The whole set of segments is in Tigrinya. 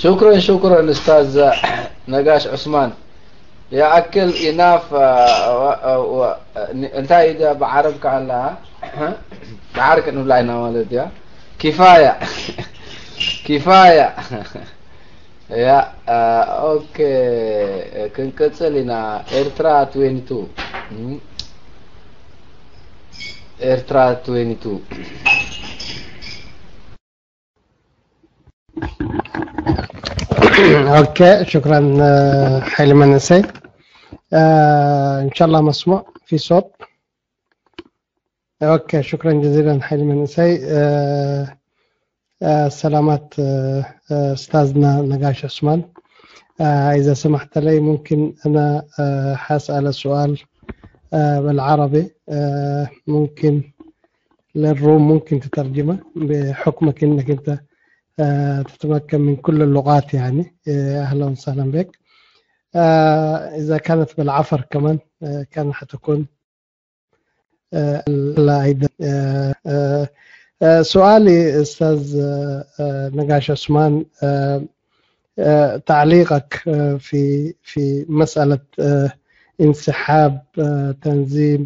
شكرا شكرا أستاذ نقاش عثمان. يأكل إناف. እንታይ እዩ ብዓረብ ከኣላ ብዓረብ ክንብላ ኢና ማለት እያ። ኪፋያ ኪፋያ ያ ኦኬ። ክንቅጽል ኢና። ኤርትራ ትዌንቲ ቱ ኤርትራ ትዌንቲ ቱ اوكي شكرا. حيل منسي. ان شاء الله مسموع في صوت. اوكي شكرا جزيلا حيل منسي. سلامات استاذنا نقاش عثمان. اذا سمحت لي ممكن انا حاسال سؤال بالعربي. ممكن للروم ممكن تترجمه بحكمك انك انت تتمكن من كل اللغات يعني. اهلا وسهلا بك. اذا كانت بالعفر كمان كان حتكون لا ايضا. سؤالي استاذ نقاش عثمان، تعليقك في في مساله انسحاب تنظيم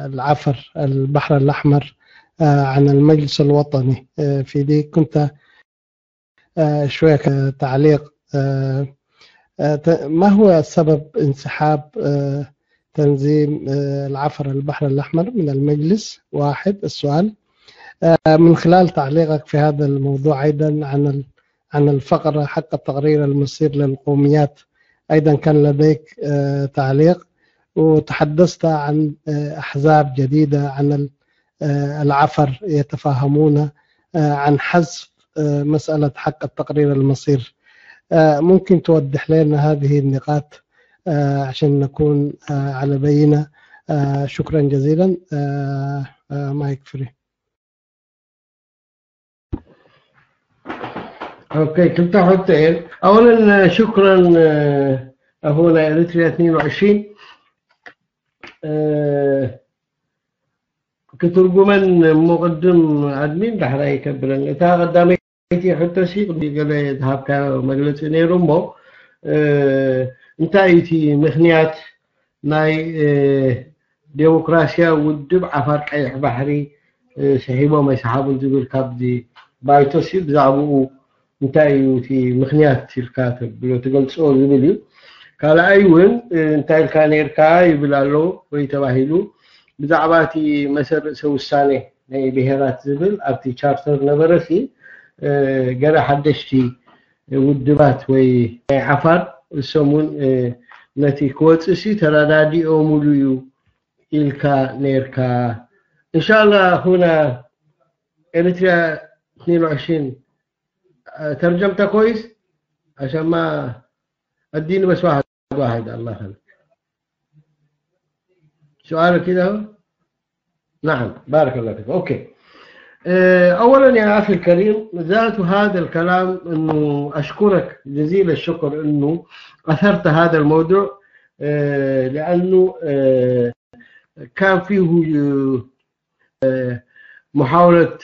العفر البحر الاحمر عن المجلس الوطني. في دي كنت شوية تعليق. ما هو سبب انسحاب تنظيم العفر البحر الأحمر من المجلس؟ واحد السؤال. من خلال تعليقك في هذا الموضوع أيضا عن عن الفقرة حق التقرير المصير للقوميات، أيضا كان لديك تعليق، وتحدثت عن أحزاب جديدة عن العفر يتفاهمون عن حذف مسألة حق التقرير المصير. ممكن توضح لنا هذه النقاط عشان نكون على بينة؟ شكرا جزيلا. مايك فري. اوكي كنت احط اولا شكرا اخونا اريتريا اثنين وعشرين. ክትርጉመን እሞ ቅድም ኣድሚን ዳሕራይ ይከብረን። እታ ቀዳመይቲ ሕቶሲ ቅድሚ ገለ ዝሃብካዮ መግለፂ ነይሩ እሞ እንታይ እዩ እቲ ምኽንያት ናይ ዴሞክራሲያዊ ውድብ ዓፋር ቀይሕ ባሕሪ ስሒቦም ኣይሰሓቡን ዝብል ካብዚ ባይቶሲ ብዛዕባኡ እንታይ እዩ እቲ ምኽንያት ኢልካ ተብሎ ትገልጾ ዝብል እዩ። ካልኣይ እውን እንታይ ኢልካ ነርካ ይብል ኣሎ ወይ ተባሂሉ ብዛዕባ እቲ መሰል ርእሰ ውሳኔ ናይ ብሄራት ዝብል ኣብቲ ቻርተር ነበረሲ ገለ ሓደሽቲ ውድባት ወይ ናይ ዓፋር እሶም እውን ነቲ ክወፅእሲ ተረዳዲኦሙሉ እዩ ኢልካ ነርካ። እንሻላ ሁና ኤሪትሪያ اثنين وعشرين ترجمت كويس عشان ما اديني بس واحد واحد الله يخليك. سؤالك كده هو؟ نعم بارك الله فيك. اوكي. اولا يا اخي الكريم ذات هذا الكلام انه اشكرك جزيل الشكر انه اثرت هذا الموضوع لانه كان فيه محاولة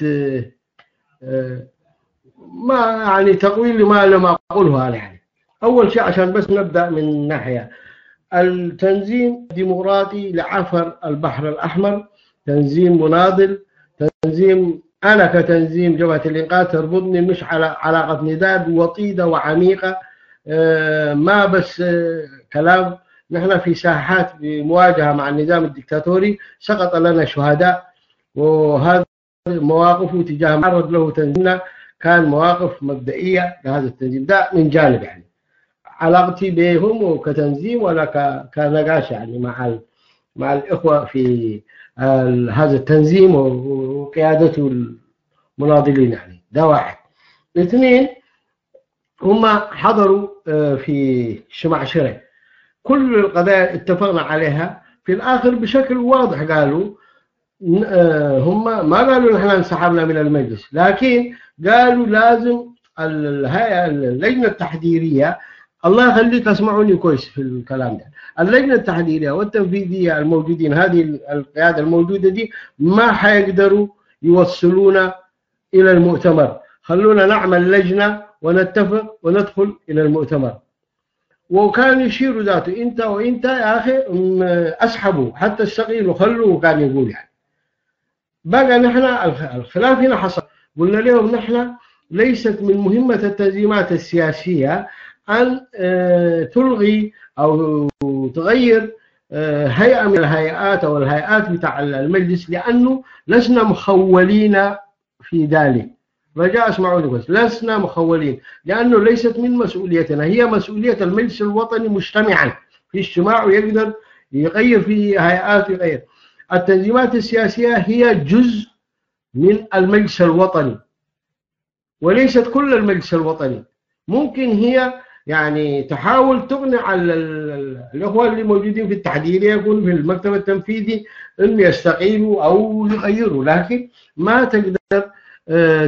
ما يعني تقويل لما لم أقوله أنا يعني. أول شيء عشان بس نبدأ من ناحية التنظيم الديمقراطي لعفر البحر الأحمر تنظيم مناضل، تنظيم أنا كتنظيم جبهة الإنقاذ تربطني مش على علاقة نداد وطيدة وعميقة. ما بس كلام. نحن في ساحات بمواجهة مع النظام الدكتاتوري سقط لنا شهداء، وهذا مواقفه تجاه ما تعرض له تنظيمنا كان مواقف مبدئية لهذا التنظيم. ده من جانب يعني علاقتي بهم وكتنظيم ولا كنقاش يعني مع مع الإخوة في هذا التنظيم وقيادته المناضلين يعني. ده واحد. اثنين، هم حضروا في شمع شرع، كل القضايا اتفقنا عليها، في الآخر بشكل واضح قالوا هم ما قالوا نحن انسحبنا من المجلس، لكن قالوا لازم الهيئة اللجنة التحضيرية، الله يخليك اسمعوني كويس في الكلام ده، اللجنة التحضيرية والتنفيذية الموجودين، هذه القيادة الموجودة دي ما حيقدروا يوصلونا إلى المؤتمر، خلونا نعمل لجنة ونتفق وندخل إلى المؤتمر. وكان يشير ذاته: انت وانت يا اخي، اسحبوا حتى استقيلوا، خلوه، كان يقول يعني. بقى نحن الخلاف هنا حصل. قلنا لهم: نحن ليست من مهمة التنظيمات السياسية أن تلغي أو تغير هيئة من الهيئات أو الهيئات بتاع المجلس، لأنه لسنا مخولين في ذلك. رجاء اسمعوني بس، لسنا مخولين، لأنه ليست من مسؤوليتنا، هي مسؤولية المجلس الوطني مجتمعا في اجتماع، ويقدر يغير في هيئات، يغير. التنظيمات السياسية هي جزء من المجلس الوطني، وليست كل المجلس الوطني. ممكن هي يعني تحاول تقنع الإخوة اللي موجودين في التحرير، يكون في المكتب التنفيذي، أن يستقيلوا أو يغيروا، لكن ما تقدر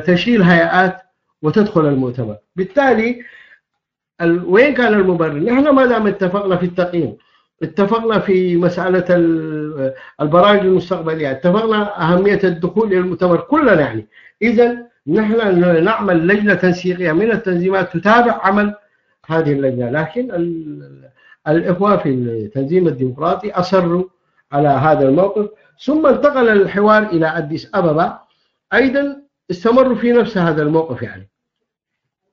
تشيل هيئات وتدخل المؤتمر. بالتالي وين كان المبرر؟ نحن ما دام اتفقنا في التقييم، اتفقنا في مسألة البرامج المستقبلية، اتفقنا أهمية الدخول إلى المؤتمر كلنا يعني. إذا نحن نعمل لجنة تنسيقية من التنظيمات تتابع عمل هذه اللجنة، لكن الإخوة في التنظيم الديمقراطي أصروا على هذا الموقف، ثم انتقل الحوار إلى أديس أبابا، أيضا استمروا في نفس هذا الموقف يعني.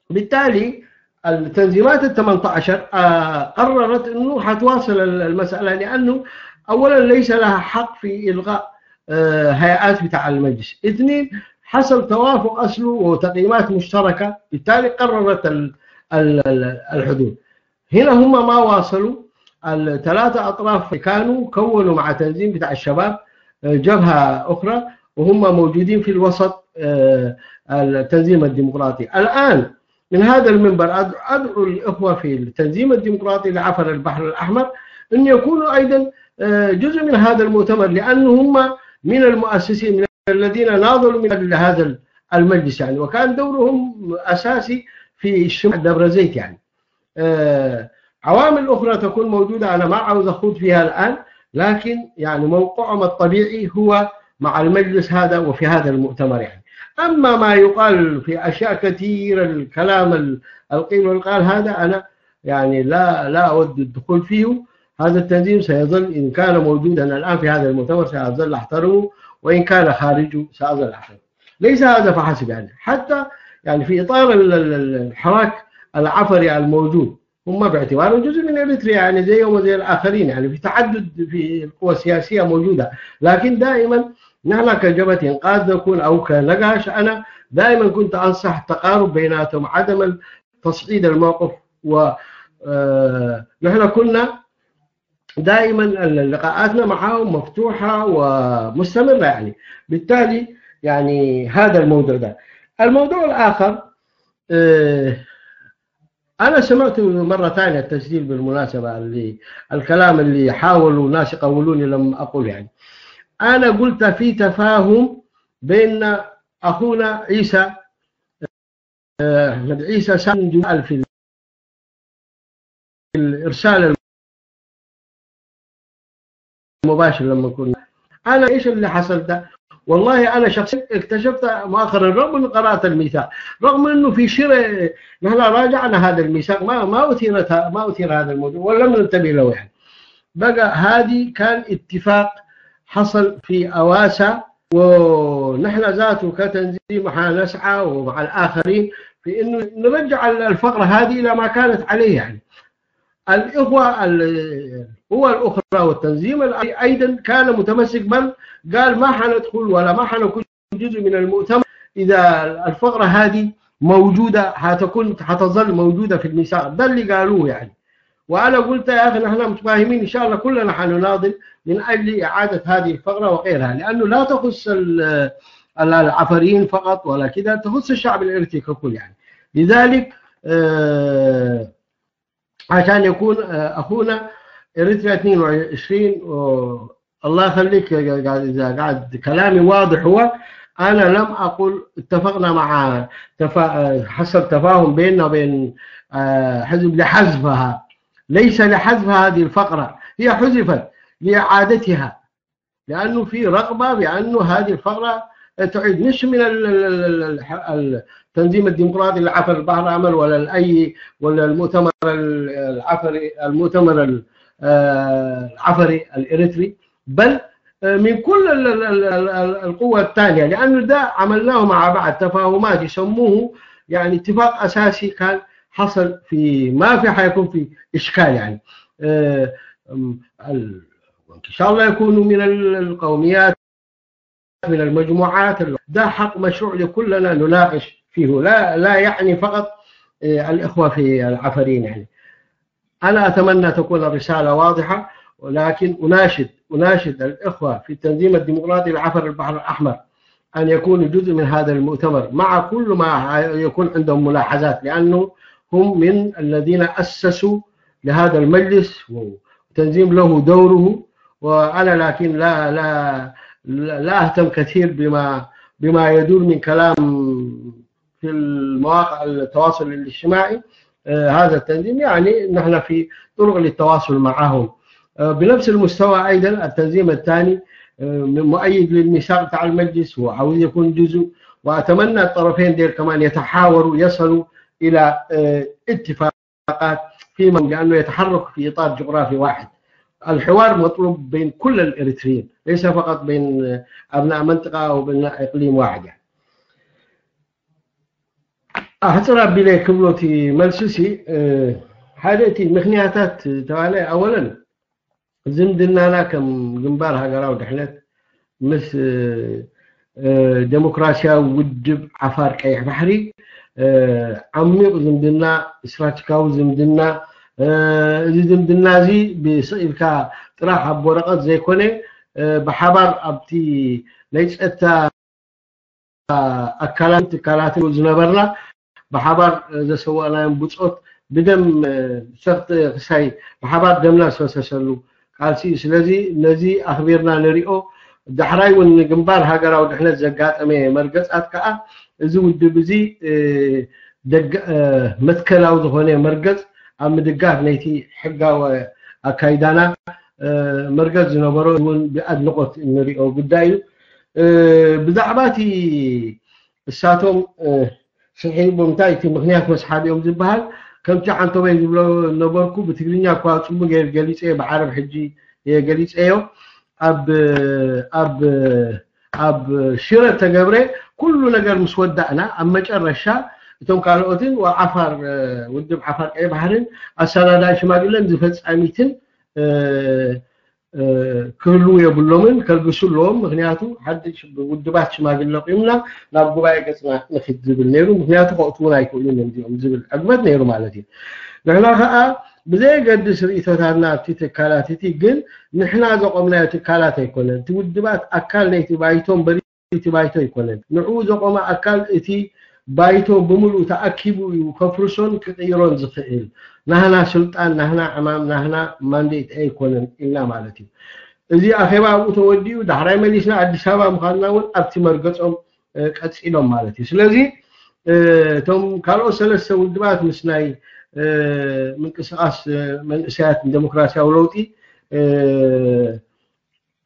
بالتالي التنظيمات ال18 قررت انه حتواصل المساله، لانه اولا ليس لها حق في الغاء هيئات بتاع المجلس. اثنين، حصل توافق اصله وتقييمات مشتركه، بالتالي قررت الحدود. هنا هم ما واصلوا، الثلاثه اطراف كانوا كونوا مع تنظيم بتاع الشباب جبهه اخرى، وهم موجودين في الوسط التنظيم الديمقراطي الان. من هذا المنبر ادعو الاخوه في التنظيم الديمقراطي لعفر البحر الاحمر ان يكونوا ايضا جزء من هذا المؤتمر، لانه هم من المؤسسين، من الذين ناضلوا من اجل هذا المجلس يعني، وكان دورهم اساسي في اجتماع دبر زيت يعني. عوامل اخرى تكون موجوده، انا ما عاوز اخوض فيها الان، لكن يعني موقعهم الطبيعي هو مع المجلس هذا وفي هذا المؤتمر يعني. اما ما يقال في اشياء كثيره، الكلام القيل والقال هذا، انا يعني لا لا اود الدخول فيه. هذا التنظيم سيظل، ان كان موجودا الان في هذا المؤتمر ساظل احترمه، وان كان خارجه ساظل احترمه. ليس هذا فحسب يعني، حتى يعني في اطار الحراك العفري الموجود، هم باعتبارهم جزء من اريتريا يعني زيهم وزي الاخرين يعني، في تعدد في القوى السياسيه موجوده، لكن دائما نحن كجبهه انقاذ نكون او كنقاش، انا دائما كنت انصح التقارب بيناتهم، عدم تصعيد الموقف. و نحن كنا دائما لقاءاتنا معهم مفتوحه ومستمره يعني. بالتالي يعني هذا الموضوع ده. الموضوع الاخر، انا سمعت مره ثانيه التسجيل بالمناسبه، اللي الكلام اللي حاولوا ناس يقولوني لم اقول يعني. انا قلت في تفاهم بين اخونا عيسى، احمد عيسى سامي جمال في الارسال المباشر لما كنا. انا ايش اللي حصل ده؟ والله انا شخصيا اكتشفت مؤخرا، رغم اني قرات الميثاق، رغم انه في شراء، نحن راجعنا هذا الميثاق، ما ما اثيرت ما اثير هذا الموضوع ولم ننتبه له يعني. بقى هذه كان اتفاق حصل في اواسا، ونحن ذاته كتنظيم حنسعى ومع الاخرين في انه نرجع الفقره هذه الى ما كانت عليه يعني. الاخوه القوى الاخرى والتنظيم ايضا كان متمسك، بل قال ما حندخل ولا ما حنكون جزء من المؤتمر اذا الفقره هذه موجوده، حتكون حتظل موجوده في الميثاق. ده اللي قالوه يعني. وانا قلت يا اخي نحن متفاهمين، ان شاء الله كلنا حنناضل من اجل اعاده هذه الفقره وغيرها، لانه لا تخص العفريين فقط ولا كده، تخص الشعب الاريتري ككل يعني. لذلك آه عشان يكون آه، اخونا اريتريا اثنين وعشرين و... الله يخليك، اذا قاعد كلامي واضح، هو انا لم اقل اتفقنا مع تفا... حصل تفاهم بيننا وبين آه، حزب لحذفها. ليس لحذف هذه الفقره، هي حذفت لاعادتها، لانه في رغبه بانه هذه الفقره تعيد، مش من ال- ال- ال- ال- ال- التنظيم الديمقراطي لعفر البحر الأحمر ولا الأي ولا المؤتمر ال- العفري، المؤتمر ال- آه، العفري الإريتري، بل آه، من كل ال- ال- ال- ال- ال- القوى الثانية، لأنه ده عملناه مع بعض تفاهمات يسموه، يعني، اتفاق أساسي كان حصل في، ما في حيكون في إشكال، يعني. آه، أم، ال- وإن شاء الله يكونوا من ال- القوميات، من المجموعات، ده حق مشروع لكلنا نناقش فيه، لا لا يعني فقط آه، الإخوة في العفريين، يعني. أنا أتمنى تكون الرسالة واضحة، ولكن أناشد أناشد الإخوة في التنظيم الديمقراطي العفر البحر الأحمر أن يكونوا جزء من هذا المؤتمر، مع كل ما يكون عندهم ملاحظات، لأنه هم من الذين أسسوا لهذا المجلس، وتنظيم له دوره. وأنا لكن لا لا لا أهتم كثير بما بما يدور من كلام في المواقع التواصل الاجتماعي. آه، هذا التنظيم، يعني، نحن في طرق للتواصل معهم. آه، بنفس المستوى أيضًا التنظيم الثاني، آه، مؤيد للميثاق بتاع المجلس وعاوز يكون جزء، وأتمنى الطرفين ديل كمان يتحاوروا، يصلوا إلى آه، اتفاقات فيما، لأنه يتحرك في إطار جغرافي واحد. الحوار مطلوب بين كل الإريتريين، ليس فقط بين أبناء منطقة أو أبناء إقليم واحد، يعني. ኣሕፅር ኣቢለ ክብሎ እቲ መልሲ ሲ ሓደ እቲ ምክንያታት ተባለ ኣወለን ዝምድናና ከም ግንባር ሃገራዊ ድሕነት ምስ ደሞክራሲያዊ ውድብ ዓፋር ቀይሕ ባሕሪ ዓሚቕ ዝምድና፣ ስትራቴጂካዊ ዝምድና፣ እዚ ዝምድና እዚ ብስቕ ኢልካ ጥራሕ ኣብ ወረቐት ዘይኮነ ብሓባር ኣብቲ ናይ ፀጥታ ኣካላት ትካላት ዝነበርና ብሓባር ዘሰዋእናዮም ብፆት ብደም ሰክት ክሳይ ብሓባር ደምና ዝፈሰሰሉ ቃልሲ እዩ። ስለዚ ነዚ ኣኽቢርና ንሪኦ። ዳሕራይ እውን ንግንባር ሃገራዊ ድሕነት ዘጋጠመ መርገፃት ከዓ እዚ ውድብ እዚ መትከላዊ ዝኾነ መርገፅ ኣብ ምድጋፍ ነይቲ ሕጋዊ ኣካይዳና መርገፅ ዝነበሮ እውን ብኣድንቆት እንሪኦ ጉዳይ እዩ። ብዛዕባ እቲ እሳቶም ስሒቦም እንታይ እቲ ምክንያት መስሓቢኦም ዝበሃል ከምቲ ዓንቶበይ ዝብሎ ነበርኩ ብትግርኛ እኳ ፅቡቅ ገይር ገሊፀ ብዓረብ ሕጂ ገሊፀዮ ኣብ ኣብ ኣብ ሽረ ተገብረ ኩሉ ነገር ምስ ወዳእና ኣብ መጨረሻ እቶም ካልኦትን ዓፋር ውድብ ዓፋር ቀይ ባህርን ኣሰናዳኢ ሽማግለን ዝፈፃሚትን ክህልዉ የብሎምን ከልግሱ ኣለዎም። ምክንያቱ ሓድሽ ውድባት ሽማግለ ቁምና ናብ ጉባኤ ገፅና ንክድ ዝብል ነይሩ። ምክንያቱ ከእትውን ኣይክእሉን እዮም እዚኦም ዝብል ዕግበት ነይሩ ማለት እዩ። ንሕና ከዓ ብዘየገድስ ርእቶታትና ኣብቲ ትካላት እቲ ግን ንሕና ዘቆምናዮ ትካላት ኣይኮነን። እቲ ውድባት ኣካል ናይቲ ባይቶ እምበር እቲ ባይቶ ኣይኮነን። ንዕኡ ዘቆመ ኣካል እቲ ባይቶ ብምሉእ ተኣኪቡ እዩ ከፍርሶን ክቅይሮን ዝኽእል። ናህና ስልጣን፣ ናህና ዕማም፣ ናህና ማንዴት ኣይኮነን ኢልና ማለት እዩ። እዚ ኣኼባ ኣብኡ ተወዲኡ ዳሕራይ መሊስና ኣዲስ ኣበባ ምዃንና እውን ኣብቲ መርገጾም ቀፂሎም ማለት እዩ። ስለዚ እቶም ካልኦት ሰለስተ ውድባት ምስ ናይ ምንቅስቃስ መንእሰያት ንደሞክራሲያዊ ለውጢ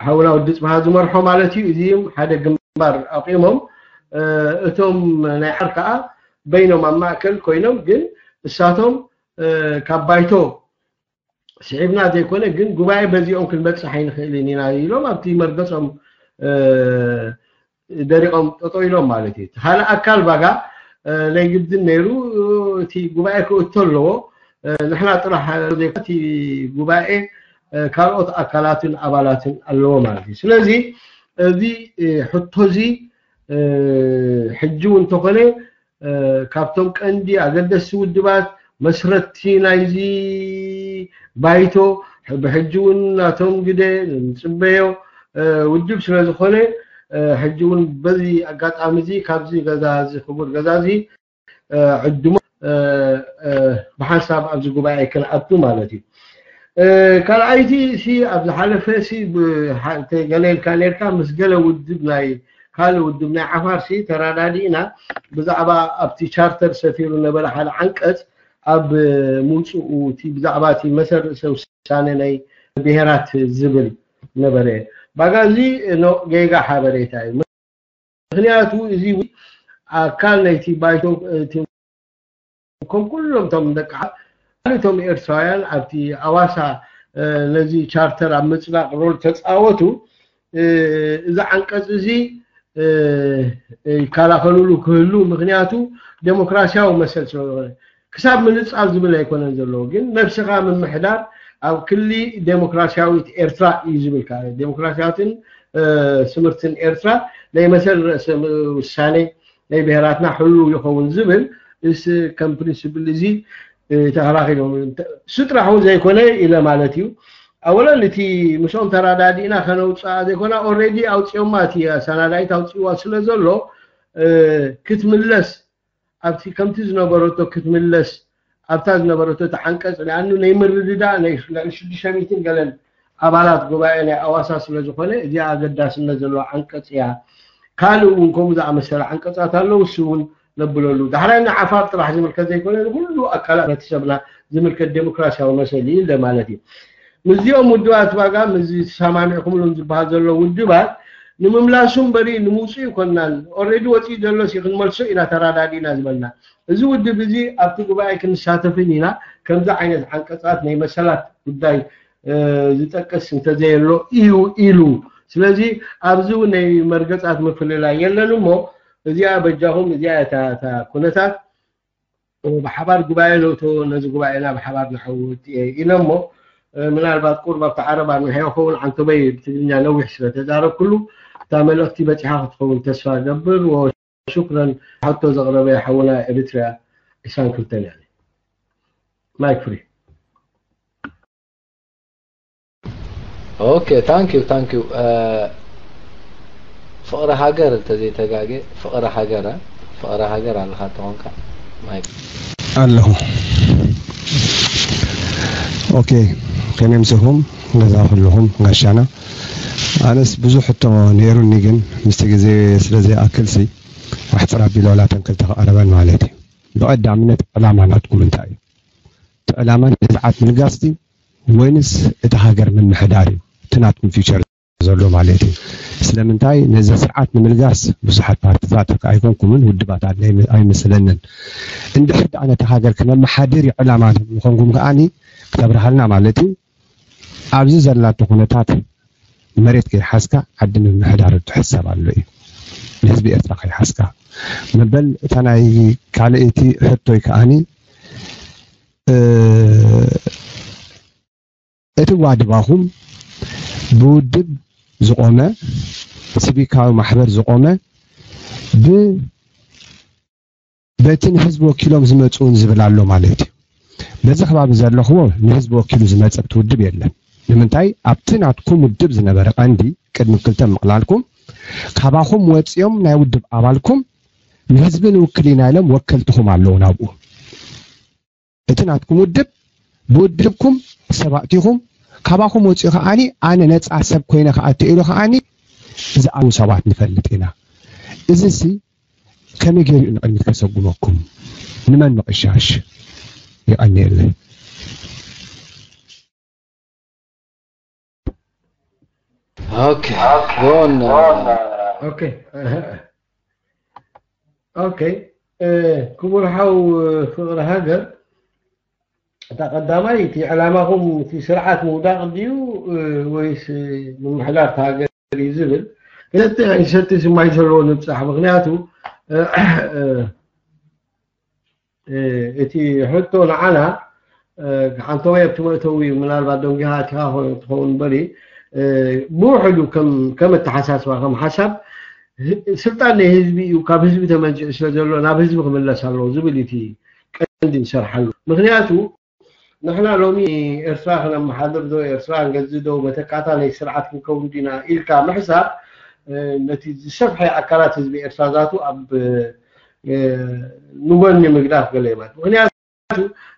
ሓውና ወዲ ፅባሃ ዝመርሖ ማለት እዩ። እዚም ሓደ ግንባር ኣቂሞም እቶም ናይ ዓር ከዓ በይኖም ኣብ ማእከል ኮይኖም ግን እሳቶም ካብ ባይቶ ስዒብና ዘይኮነ ግን ጉባኤ በዚኦም ክንበፅሕ ኣይንኽእልን ኢና ኢሎም ኣብቲ መርገፆም ደሪቆም ጠጠው ኢሎም ማለት እዩ። ካልእ ኣካል ባጋ ናይ ግድን ነይሩ እቲ ጉባኤ ክእቶ ኣለዎ። ንሕና ጥራሕ እቲ ጉባኤ ካልኦት ኣካላትን ኣባላትን ኣለዎ ማለት እዩ። ስለዚ እዚ ሕቶ እዚ ሕጂ እውን እንተኾነ ካብቶም ቀንዲ ኣገደስቲ ውድባት መስረትቲ ናይዚ ባይቶ ብሕጂ እውን ናቶም ግደ ንፅበዮ ውድብ ስለ ዝኾነ ሕጂ እውን በዚ ኣጋጣሚ እዚ ካብዚ ገዛ እዚ ክቡር ገዛ እዚ ዕድሞ ብሓንሳብ ኣብዚ ጉባኤ ክንኣቱ ማለት እዩ። ካልኣይቲ ሲ ኣብ ዝሓለፈ ሲ ገለ ኢልካ ነርካ ምስ ገለ ውድብ ናይ ካልእ ውድብ ናይ ዓፋር ሲ ተረዳዲእና ብዛዕባ ኣብቲ ቻርተር ሰፊሩ ነበረ ሓደ ዓንቀፅ ኣብ ምውፅኡ እቲ ብዛዕባ እቲ መሰል ርእሰ ውሳነ ናይ ብሄራት ዝብል ነበረ። ባጋ እዚ ጌጋ ሓበሬታ እዩ። ምኽንያቱ እዚ ኣካል ናይቲ ባይቶ እቲ ከም ኩሎም እቶም ደቂ ዓዲ እቶም ኤርትራውያን ኣብቲ ኣዋሳ ነዚ ቻርተር ኣብ ምጽዳቕ ሮል ተጻወቱ። እዚ ዓንቀጽ እዚ ይከላኸሉሉ ክህሉ፣ ምኽንያቱ ዴሞክራሲያዊ መሰል ስለዝኾነ። ክሳብ ምንጻል ዝብል ኣይኮነን ዘለዎ፣ ግን ነብስኻ ምምሕዳር ኣብ ክሊ ዴሞክራሲያዊት ኤርትራ እዩ ዝብል። ዴሞክራሲያዊትን ስምርትን ኤርትራ ናይ መሰል ርእሰ ውሳኔ ናይ ብሄራትና ሕሉ ይኸውን ዝብል እስ ከም ፕሪንሲፕል እዚ ተኸላኺሎም። እሱ ጥራሕ እውን ዘይኮነ ኢለ ማለት እዩ። ኣወለን እቲ ምስኦም ተራዳዲእና ከነውፅኣ ዘይኮና ኦልሬዲ ኣውፅኦማ፣ እቲ ኣሰናዳኢት ኣውፅእዋ ስለ ዘሎ ክትምለስ ኣብቲ ከምቲ ዝነበረቶ ክትምለስ ኣብታ ዝነበረቶ እቲ ዓንቀጽ ንኣኑ ናይ ምርድዳእ ናይ ልዕሊ ሽዱሽተ ሚእትን ገለን ኣባላት ጉባኤ ናይ ኣዋሳ ስለ ዝኾነ እዚኣ ኣገዳስነት ዘለዋ ዓንቀጽ እያ። ካልእ እውን ከምኡ ዝኣመሰለ ዓንቀጻት ኣለዉ፣ እሱ እውን ነብለሉ። ዳሕራይ ንዓፋር ጥራሕ ዝምልከት ዘይኮነ ንኩሉ ኣካላት ሕብረተሰብና ዝምልከት ዴሞክራሲያዊ መሰል እዩ ማለት እዩ። ምስዚኦም ውድባት ባጋ ምስዚ ተሰማሚዕኩምሎም ዝበሃል ዘሎ ውድባት ንምምላሱ እምበሪ ንምውፅኡ ይኮንናን። ኦልሬዲ ወፂኡ ዘሎ ሲ ክንመልሶ ኢና ተራዳዲእና ዝበልና። እዚ ውድብ እዚ ኣብቲ ጉባኤ ክንሳተፍን ኢና፣ ከምዚ ዓይነት ዓንቀፃት ናይ መሰላት ጉዳይ ዝጠቅስ እንተዘየሎ እዩ ኢሉ። ስለዚ ኣብዚ እውን ናይ መርገፃት ምፍልላይ የለን እሞ እዚኣ በጃኹም እዚኣ እታ ኩነታት ብሓባር ጉባኤ ነውቶ ነዚ ጉባኤና ብሓባር ንዓውት ኢለ እሞ ምናልባት ቁርብ ኣብቲ ዓረብ ኣብ ምሕያው ከውን ዓንቶበይ ብትግርኛ ነዊሕ ስለ ተዛረብኩሉ እታ መልእኽቲ በፂሓ ክትኸውን ተስፋ ገብር። ወሹክረን። ሕቶ ዘቕረበ ሓውና ኤሪትሪያ ዒስራን ክልተን እያ። ማይክ ፍሪ። Okay, thank you, thank you. ፍቕሪ ሃገር እንተዘይተጋጌ ፍቕሪ ሃገር ፍቕሪ ሃገር ኣለኻ ተኾንካ ማይክ ኣለኹ። ኦኬ፣ ከመይ ምሰኹም? ገዛ ኩልኹም ጋሻና። ኣነስ ብዙሕ ሕቶ ነይሩኒ፣ ግን ምስቲ ግዜ ስለ ዘይኣክልሲ ኣሕፅር ኣቢለ ዋላ ተን ክልተ ክቐረበን ማለት እዩ። ብቐዳምነት ዕላማ ናትኩም እንታይ እዩ? እቲ ዕላማ ንስርዓት ምልጋስ ድዩ ወይንስ እቲ ሃገር ምምሕዳር እዩ? እቲ ናትኩም ፊውቸር ዘሎ ማለት እዩ። ስለምንታይ ነዚ ስርዓት ንምልጋስ ብዙሓት ፓርትታት ኣይኮንኩምን ውድባት ኣለ ኣይመስለንን። እንድሕር ደኣ ነቲ ሃገር ክነመሓድር እዩ ዕላማ ምኾንኩም ከኣኒ ክተብርሃልና ማለት እዩ። ኣብዚ ዘላቶ ኩነታት መሬት ከይሓዝካ ዓዲ ንምምሕዳር እትሕሰብ ኣሎ እዩ። ንህዝቢ ኤርትራ ከይሓዝካ መበል እታ ናይ ካልኣይቲ ሕቶይ ከኣኒ እቲ ዋድባኹም ብውድብ ዝቆመ ሲቪካዊ ማሕበር ዝቆመ ብ በቲ ንህዝቢ ወኪሎም ዝመፁ እውን ዝብል ኣሎ ማለት እዩ። በዚ ከባቢ ዘለኽዎ ንህዝቢ ወኪሉ ዝመፀ ብቲ ውድብ የለን። ንምንታይ ኣብቲ ናትኩም ውድብ ዝነበረ ቀንዲ ቅድሚ ክልተ ምቕላልኩም ካባኹም ወፂኦም ናይ ውድብ ኣባልኩም ንህዝቢ ንውክል ኢና ኢሎም ወከልትኹም ኣለዉ ናብኡ። እቲ ናትኩም ውድብ ብውድብኩም ሰብ ኣእቲኹም ካባኹም ወፂኡ ከዓኒ ኣነ ነፃ ሰብ ኮይነ ክኣቲ ኢሉ ከዓኒ ዝኣቡ ሰባት ንፈልጥ ኢና። እዚ ሲ ከመይ ገይሩ ንቕድሚት ከሰጉመኩም? ንመን ምቕሻሽ? ይቐንየለይ። Okay, go on. Okay. Okay. ክቡር ሓው ፍቕሪ ሃገር፣ እታ ቀዳማይ እቲ ዕላማኹም እቲ ስርዓት ምውዳቕ ድዩ ወይስ ምምሕዳር እቲ ሃገር እዩ ዝብል። ክልተ ይሰቲ ስማይ ዘለዎ ንብፃሕ። ምክንያቱ እቲ ሕቶ ንዓና ሓንተወይ ኣብቲ መእተዊ ምናልባት ደንጊኻ ኣቲኻ ትኸውን በሊ ብውሕዱ ከም ኣተሓሳስባ ከም ሓሳብ ስልጣን ናይ ህዝቢ እዩ፣ ካብ ህዝቢ ተመንጭኡ ስለ ዘሎ ናብ ህዝቢ ክምለስ ኣለዎ ዝብል እቲ ቀንዲ ንሰርሓሉ። ምክንያቱ ንሕና ሎሚ ኤርትራ ክነመሓድር ዶ ኤርትራ ንገዝእ ዶ መተካእታ ናይ ስርዓት ክንከውን ዲና ኢልካ ምሕሳብ ነቲ ዝሰፍሐ ኣካላት ህዝቢ ኤርትራ ዛቱ ኣብ ንጎኒ ምግዳፍ ገለ ይባል። ምክንያቱ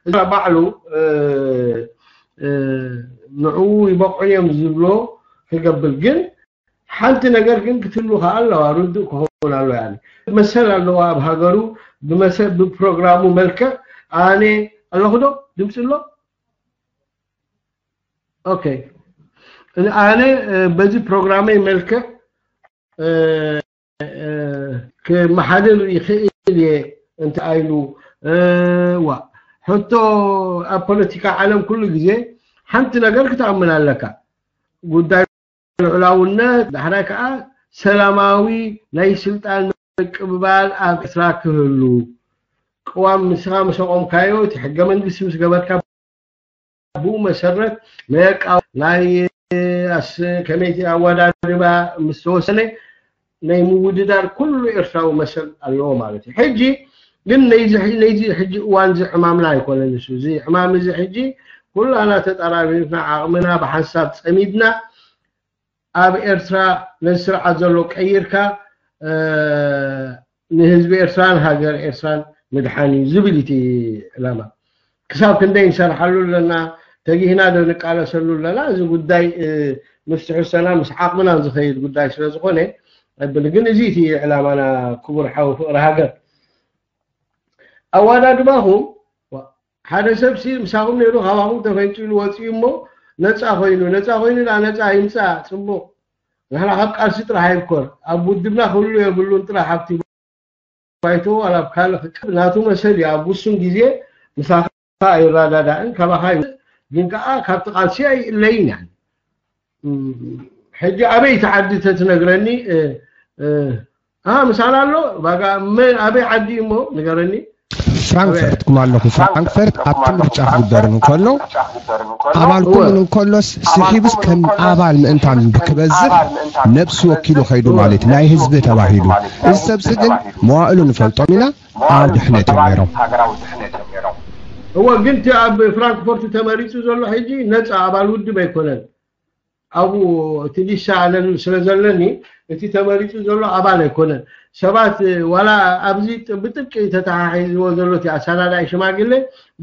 እዚ ባዕሉ ንዕኡ ይበቕዑን እዮም ዝብሎ ክገብር ግን ሓንቲ ነገር ግን ክትህሉ ከዓ ኣለዋ፣ ርዱእ ክኸውን ኣለዎ። ያኒ መሰል ኣለዎ ኣብ ሃገሩ ብመሰል ብፕሮግራሙ መልክዕ ኣነ ኣለኹ ዶ ድምፂ ኣሎ? ኦኬ ኣነ በዚ ፕሮግራመይ መልክዕ ክመሓደር ይኽእል እየ እንተ ኣይሉ። ዋ ሕቶ ኣብ ፖለቲካ ዓለም ኩሉ ግዜ ሓንቲ ነገር ክትኣምን ኣለካ። ጉዳይ ልዑላውነት፣ ዳሕራይ ከዓ ሰላማዊ ናይ ስልጣን ምቅብባል ኣብ ኤርትራ ክህሉ፣ ቅዋም ንስኻ ምስ ኣቆምካዮ፣ እቲ ሕገ መንግስቲ ምስ ገበርካ፣ ብኡ መሰረት ናይ ኣቃ-፣ ናይ ኣስ-፣ ከመይቲ ኣወዳድባ ምስ ተወሰነ፣ ናይ ምውድዳር ኩሉ ኤርትራዊ መሰል ኣለዎ ማለት እዩ። ሕጂ ግን ነዚ፣ ነዚ ሕጂ እዋን እዚ ዕማምና ኣይኮነን። እሱ እዚ ዕማም እዚ ሕጂ ኩላና ተጠራሪርና ዓቕምና ብሓንሳብ ጸሚድና ኣብ ኤርትራ ነዚ ስርዓት ዘሎ ቀይርካ፣ እ፣ ንህዝቢ ኤርትራን ሃገር ኤርትራን ምድሓን እዩ ዝብል እቲ ዕላማ። ክሳብ ክንደይ ንሰርሓሉ ኣለና፣ ተጊህና ዶ ንቃለሰሉ ኣለና? እዚ ጉዳይ፣ እ፣ ምስ ትሕዝቶና ምስ ዓቕምናን ዝኸይድ ጉዳይ ስለ ዝኾነ፣ ግን እዚ እቲ ዕላማና። ክቡር ሓው ፍቕሪ ሃገር፣ ኣወዳድባኹም፣ ሓደ ሰብ ሲ ምሳኹም ነይሩ፣ ካባኹም ተፈንጪሉ ወፂኡ እሞ ነፃ ኮይኑ፣ ነፃ ኮይኑ ዳ ነፃ ይምፃእ፣ ፅቡቕ። ንሕና ካብ ቃልሲ ጥራሕ ኣይኮን፣ ኣብ ውድብና ክህሉ የብሉን ጥራሕ፣ ኣብቲ ባይቶ ዋላ ኣብ ካልእ ክቀ-፣ ናቱ መሰል እዩ። ኣብ ውሱን ግዜ ምሳኻ ኣይረዳዳእን፣ ካባኻ ይ-፣ ግን ከዓ ካብቲ ቃልሲ ኣይእለይን። ሕጂ ኣበይ እቲ ዓዲ ተትነግረኒ? እ፣ እ፣ ኣ፣ ምሳና ኣሎ። ባጋ መን፣ ኣበይ ዓዲ እሞ ንገረኒ። ፍራንክፈርት ኩማ ኣለኹ። ፍራንክፈርት ኣብቲ ምርጫ ክውደር እንከሎ፣ ኣባል እወ። ክውን እንከሎስ ስሒቡስ ከም ኣባል ምእንታን ክበዝሕ ነብሲ ወኪሉ ከይዱ ማለት ናይ ህዝቢ ተባሂሉ። እዚ ሰብሲ ግን መዋእሉ ንፈልጦም ኢና፣ ኣብ ድሕነት እዮም ነይሮም። እወ፣ ግን እቲ ኣብ ፍራንክፈርት ተመሪጹ ዘሎ ሕጂ ነጻ ኣባል ውድብ ኣይኮነን። ኣብኡ እቲ ሊስታ ኣነ ስለ ዘለኒ፣ እቲ ተመሪጹ ዘሎ ኣባል ኣይኮነን። ሰባት ዋላ ኣብዚ ጥ-፣ ብጥብቂ ተተሓሒዝዎ ዘሎ እቲ ኣሰናዳኢ ሽማግለ፣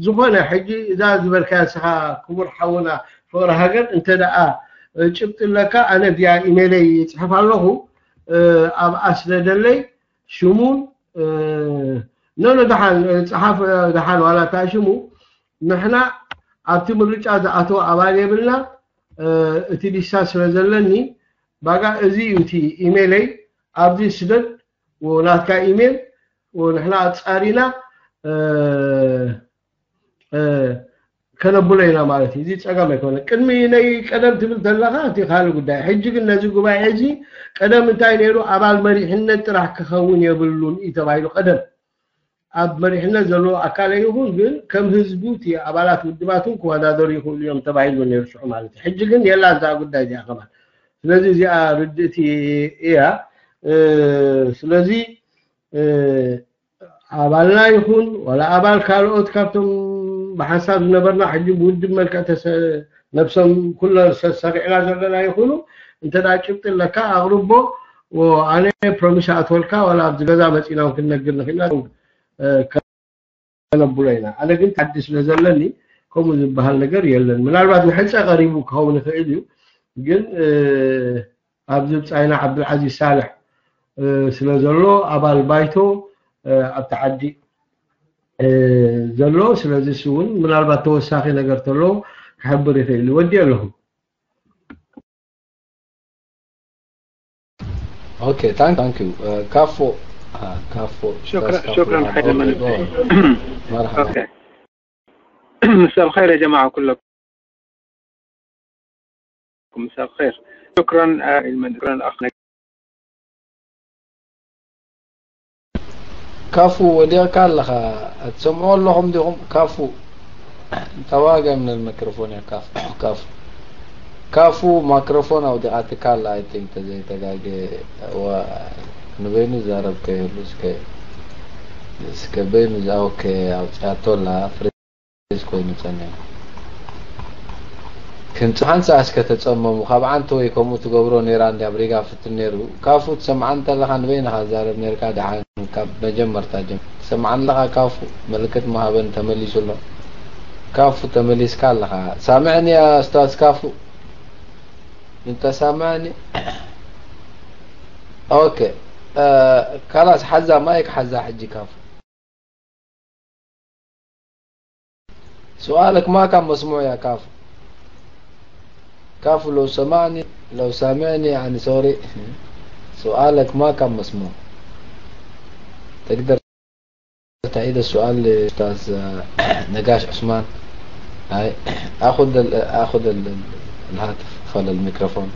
ዝኾነ ሕጂ እዛ ዝበልካያ ንስኻ ክቡር ሓውና ፍቕሪ ሃገር፣ እንተ ደኣ ጭብጢ ኣለካ፣ ኣነ እዚኣ ኢሜይለይ ይጽሕፍ ኣለኹ፣ እ፣ ኣብኣ ስደደለይ፣ ሽሙን፣ እ፣ ኖ፣ ኖ፣ ደሓን፣ እ፣ ጸሓፍ፣ እ፣ ደሓን ዋላ እታ ሽሙ፣ ንሕና ኣብቲ ምርጫ ዝኣተወ ኣባል የብልና፣ እ፣ እቲ ሊስታ ስለ ዘለኒ፣ ባጋ እዚ እዩ እቲ ኢሜይለይ፣ ኣብዚ ስደድ፣ ወ-፣ ናትካ ኢሜይል፣ ወ-፣ ንሕና ኣጻሪና፣ እ፣ እ፣ ከነብሎ ኢና ማለት እዩ። እዚ ጸገም ኣይኮነ። ቅድሚ ናይ ቀደም ትብል ዘለኻ፣ እቲ ካልእ ጉዳይ። ሕጂ ግን ነዚ ጉባኤ እዚ ቀደም እንታይ ነይሩ? ኣባል መሪሕነት ጥራሕ ክኸውን የብሉን እዩ ተባሂሉ። ቀደም ኣብ መሪሕነት ዘለዎ ኣካል ይኹን፣ ግን ከም ህዝቡ እቲ ኣባላት ውድባትን ክወዳደሩ ይኽእሉ እዮም ተባሂሉ ነይሩ ሽዑ ማለት እዩ። ሕጂ ግን የላን እዛ ጉዳይ እዚኣ ከማን። ስለዚ እዚኣ ርድእቲ እያ። እ፣ ስለዚ፣ እ፣ ኣባልና ይኹን ዋላ ኣባል ካልኦት ካብቶም ብሓንሳብ ዝነበርና ሕጂ ብውድብ መልክዕ ተሰ-፣ ነብሶም ኩሎ ሰ-፣ ሰሪዕና ዘለና ይኹኑ፣ እንተ ደኣ ጭብጢ ኣለካ ኣቕርቦ፣ ወ-፣ ኣነ ፕሮሚስ ኣእትወልካ ዋላ ኣብዚ ገዛ መጺና እውን ክንነግር ንኽእልና፣ እ፣ ከነብሎ ኢና። ኣነ ግን ታዲ ስለ ዘለኒ ከምኡ ዝበሃል ነገር የለን። ምናልባት ንሕጸ ቀሪቡ ክኸውን ይኽእል እዩ፣ ግን፣ እ፣ ኣብዚ ብጻይና ዓብዱልዓዚዝ ሳልሕ፣ እ፣ ስለ ዘሎ ኣባል ባይቶ፣ እ፣ ኣብቲ ዓዲ፣ እ፣ ዘሎ፣ ስለዚ እሱ እውን ምናልባት ተወሳኺ ነገር ተሎ ክሕብር ይኽእል እዩ። ወዲ ኣለኹ። ኦኬ፣ ታንክ፣ ታንክ ዩ። እ፣ ካፎ፣ አ፣ ካፎ፣ ሽክራን፣ ኡስታዝ ካፎ ሽክራን ሓይለ መለስ። ኦ፣ መርሓባ። ኦኬ። مساء الخير يا جماعة كلكم. مساء الخير. شكرا، آه، شكرا أخ. ካፉ ወዲቕካ ኣለኻ፣ ትሰምዑ ኣለኹም ዲኹም? ካፉ ተዋገ ምን الميكروفون يا ካፉ። ካፉ፣ ካፉ ማይክሮፎን ኣውዲቓትካ ኣላ፣ I think፣ ተዘይተጋገ። ዋ፣ ንበይኑ ዛረብ ከይህሉ እስከ፣ እስከ በይኑ ዛ-፣ ኦኬ፣ ኣውጺኣቶ ኣላ። ዝ ኮይኑ ጸኒሑ። ክንጽሓን ሰኣስ ከተጸመሙ፣ ካብ ዓንተ ወይ ከምኡ ትገብሮ ነይራ እንዲ ኣብ ሪጋ ፍትን ነይሩ። ካፉ ትሰምዓ እንተለኻ ንበይንኻ ትዛረብ ነይርካ፣ ደሓን ካብ መጀመርታ ጀም-፣ ትሰምዓ ኣለኻ ካፉ፣ ምልክት መሃበን ተመሊሱ ኣሎ። ካፉ ተመሊስካ ኣለኻ። ሳምዕኒ ያ ኡስታዝ ካፉ። እንተ ሳምዕኒ። ኦኬ። እ፣ ካላስ ሓዛ ማይክ ሓዛ ሕጂ ካፉ። سؤالك ما كان مسموع يا كافو. كافو لو سمعني، لو سامعني، يعني، سوري. سؤالك ما كان مسموع. اقدر تعيد السؤال لأستاذ نقاش عثمان؟ هاي، اخذ ال- اخذ ال- الهاتف خلى الميكروفون.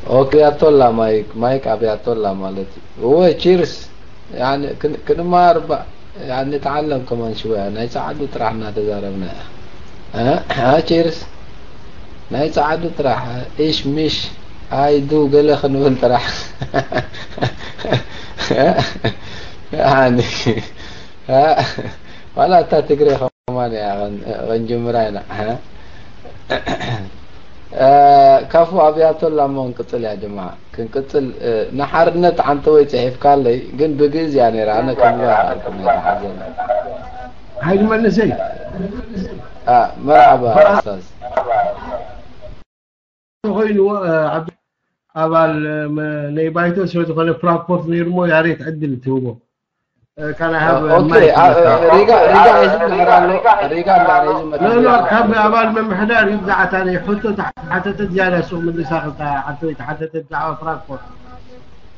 اوكي، ኣብያቶላ ማይክ ማይክ ኣብያቶላ ማለት እዩ። ወይ ቺርስ። يعني كن كن ما اربع يعني نتعلم كمان شوية. ናይ ጸዓዱ ጥራሕ እናተዛረብና። ها ها ቺርስ። ናይ ጸዓዱ ጥራሕ ኢሽ ሚሽ ኣይዱ ገለ ክንብል ጥራሕ። يعني ها ولا تا تقري كمان يا غن غنجمرا هنا ها. ካፉ ኣብያቶላ እሞ ክንቅጽል ያ ጀማዓ። ክንቅጽል ንሓርነት ዓንተ ወይ ጽሒፍካለይ ግን ብግእዝ እያ ነይራ። ኣነ ከምዛ ካልኩም ነይራ ሓዘን። ሓይሊ መንእሰይ መርሓባ ኡስታዝ። ኮይኑ ዓብዱ ኣባል ናይ ባይቶ ስለ ዝኾነ ፍራንክፎርት ነይሩ እሞ ያሬት ዕድል ትህቦ። ካና ሃብ ኦኬ። ሪጋ ሪጋ ይዝምር ኣሎ። ሪጋ እንዳረ ይዝምር ኖ ኖ ካብ ኣባል ምምሕዳር እዩ ብዛዕታ ናይ ሕቶ ተሓተተት ዝያዳ ሱቕ ምልሳ ክልታ ሓቶ ተሓተተት ብዛዕባ ፍራንክፎርት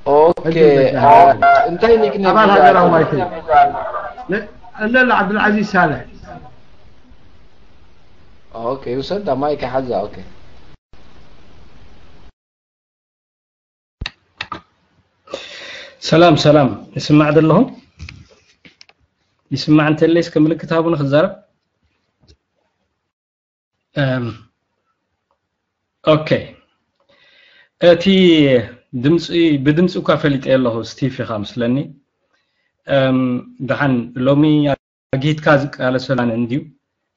ኦኬ። እንታይ ኒክኔም ኣባል ሃገራዊ ባይቶ ኣለላ ዓብዱልዓዚዝ ሳልሕ ኦኬ። ውሰዳ ማይክ ሓዛ። ኦኬ። ሰላም ሰላም፣ ይስማዕ ዶ ኣለኹ? ይስማዕ እንተለይ እስከ ምልክት ሃቡኒ ክዛረብ። ኦኬ፣ እቲ ድምፂ ብድምፂ እኳ ፈሊጠ ኣለኹ። ስቲፍ ኢኻ ምስለኒ። ደሓን ሎሚ ኣግሂድካ ዝቃለሰላን እንድዩ።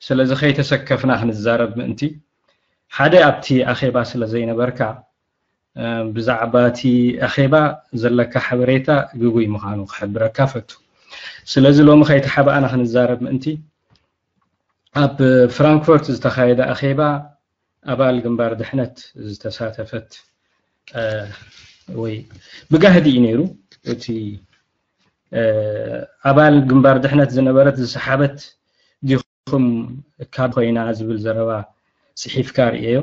ስለዚ ከይተሰከፍና ክንዛረብ ምእንቲ ሓደ ኣብቲ ኣኼባ ስለ ዘይነበርካ ብዛዕባ እቲ ኣኼባ ዘለካ ሓበሬታ ግጉይ ምዃኑ ክሕብረካ ፈቱ። ስለዚ ሎሚ ከይተሓባእና ክንዛረብ ምእንቲ ኣብ ፍራንክፈርት ዝተኻየደ ኣኼባ ኣባል ግንባር ድሕነት ዝተሳተፈት ወይ ብጋህዲ እዩ ነይሩ። እቲ ኣባል ግንባር ድሕነት ዝነበረት ዝሰሓበት ዲኹም ካብ ኮይና ዝብል ዘረባ ጽሒፍካ ርእየዮ።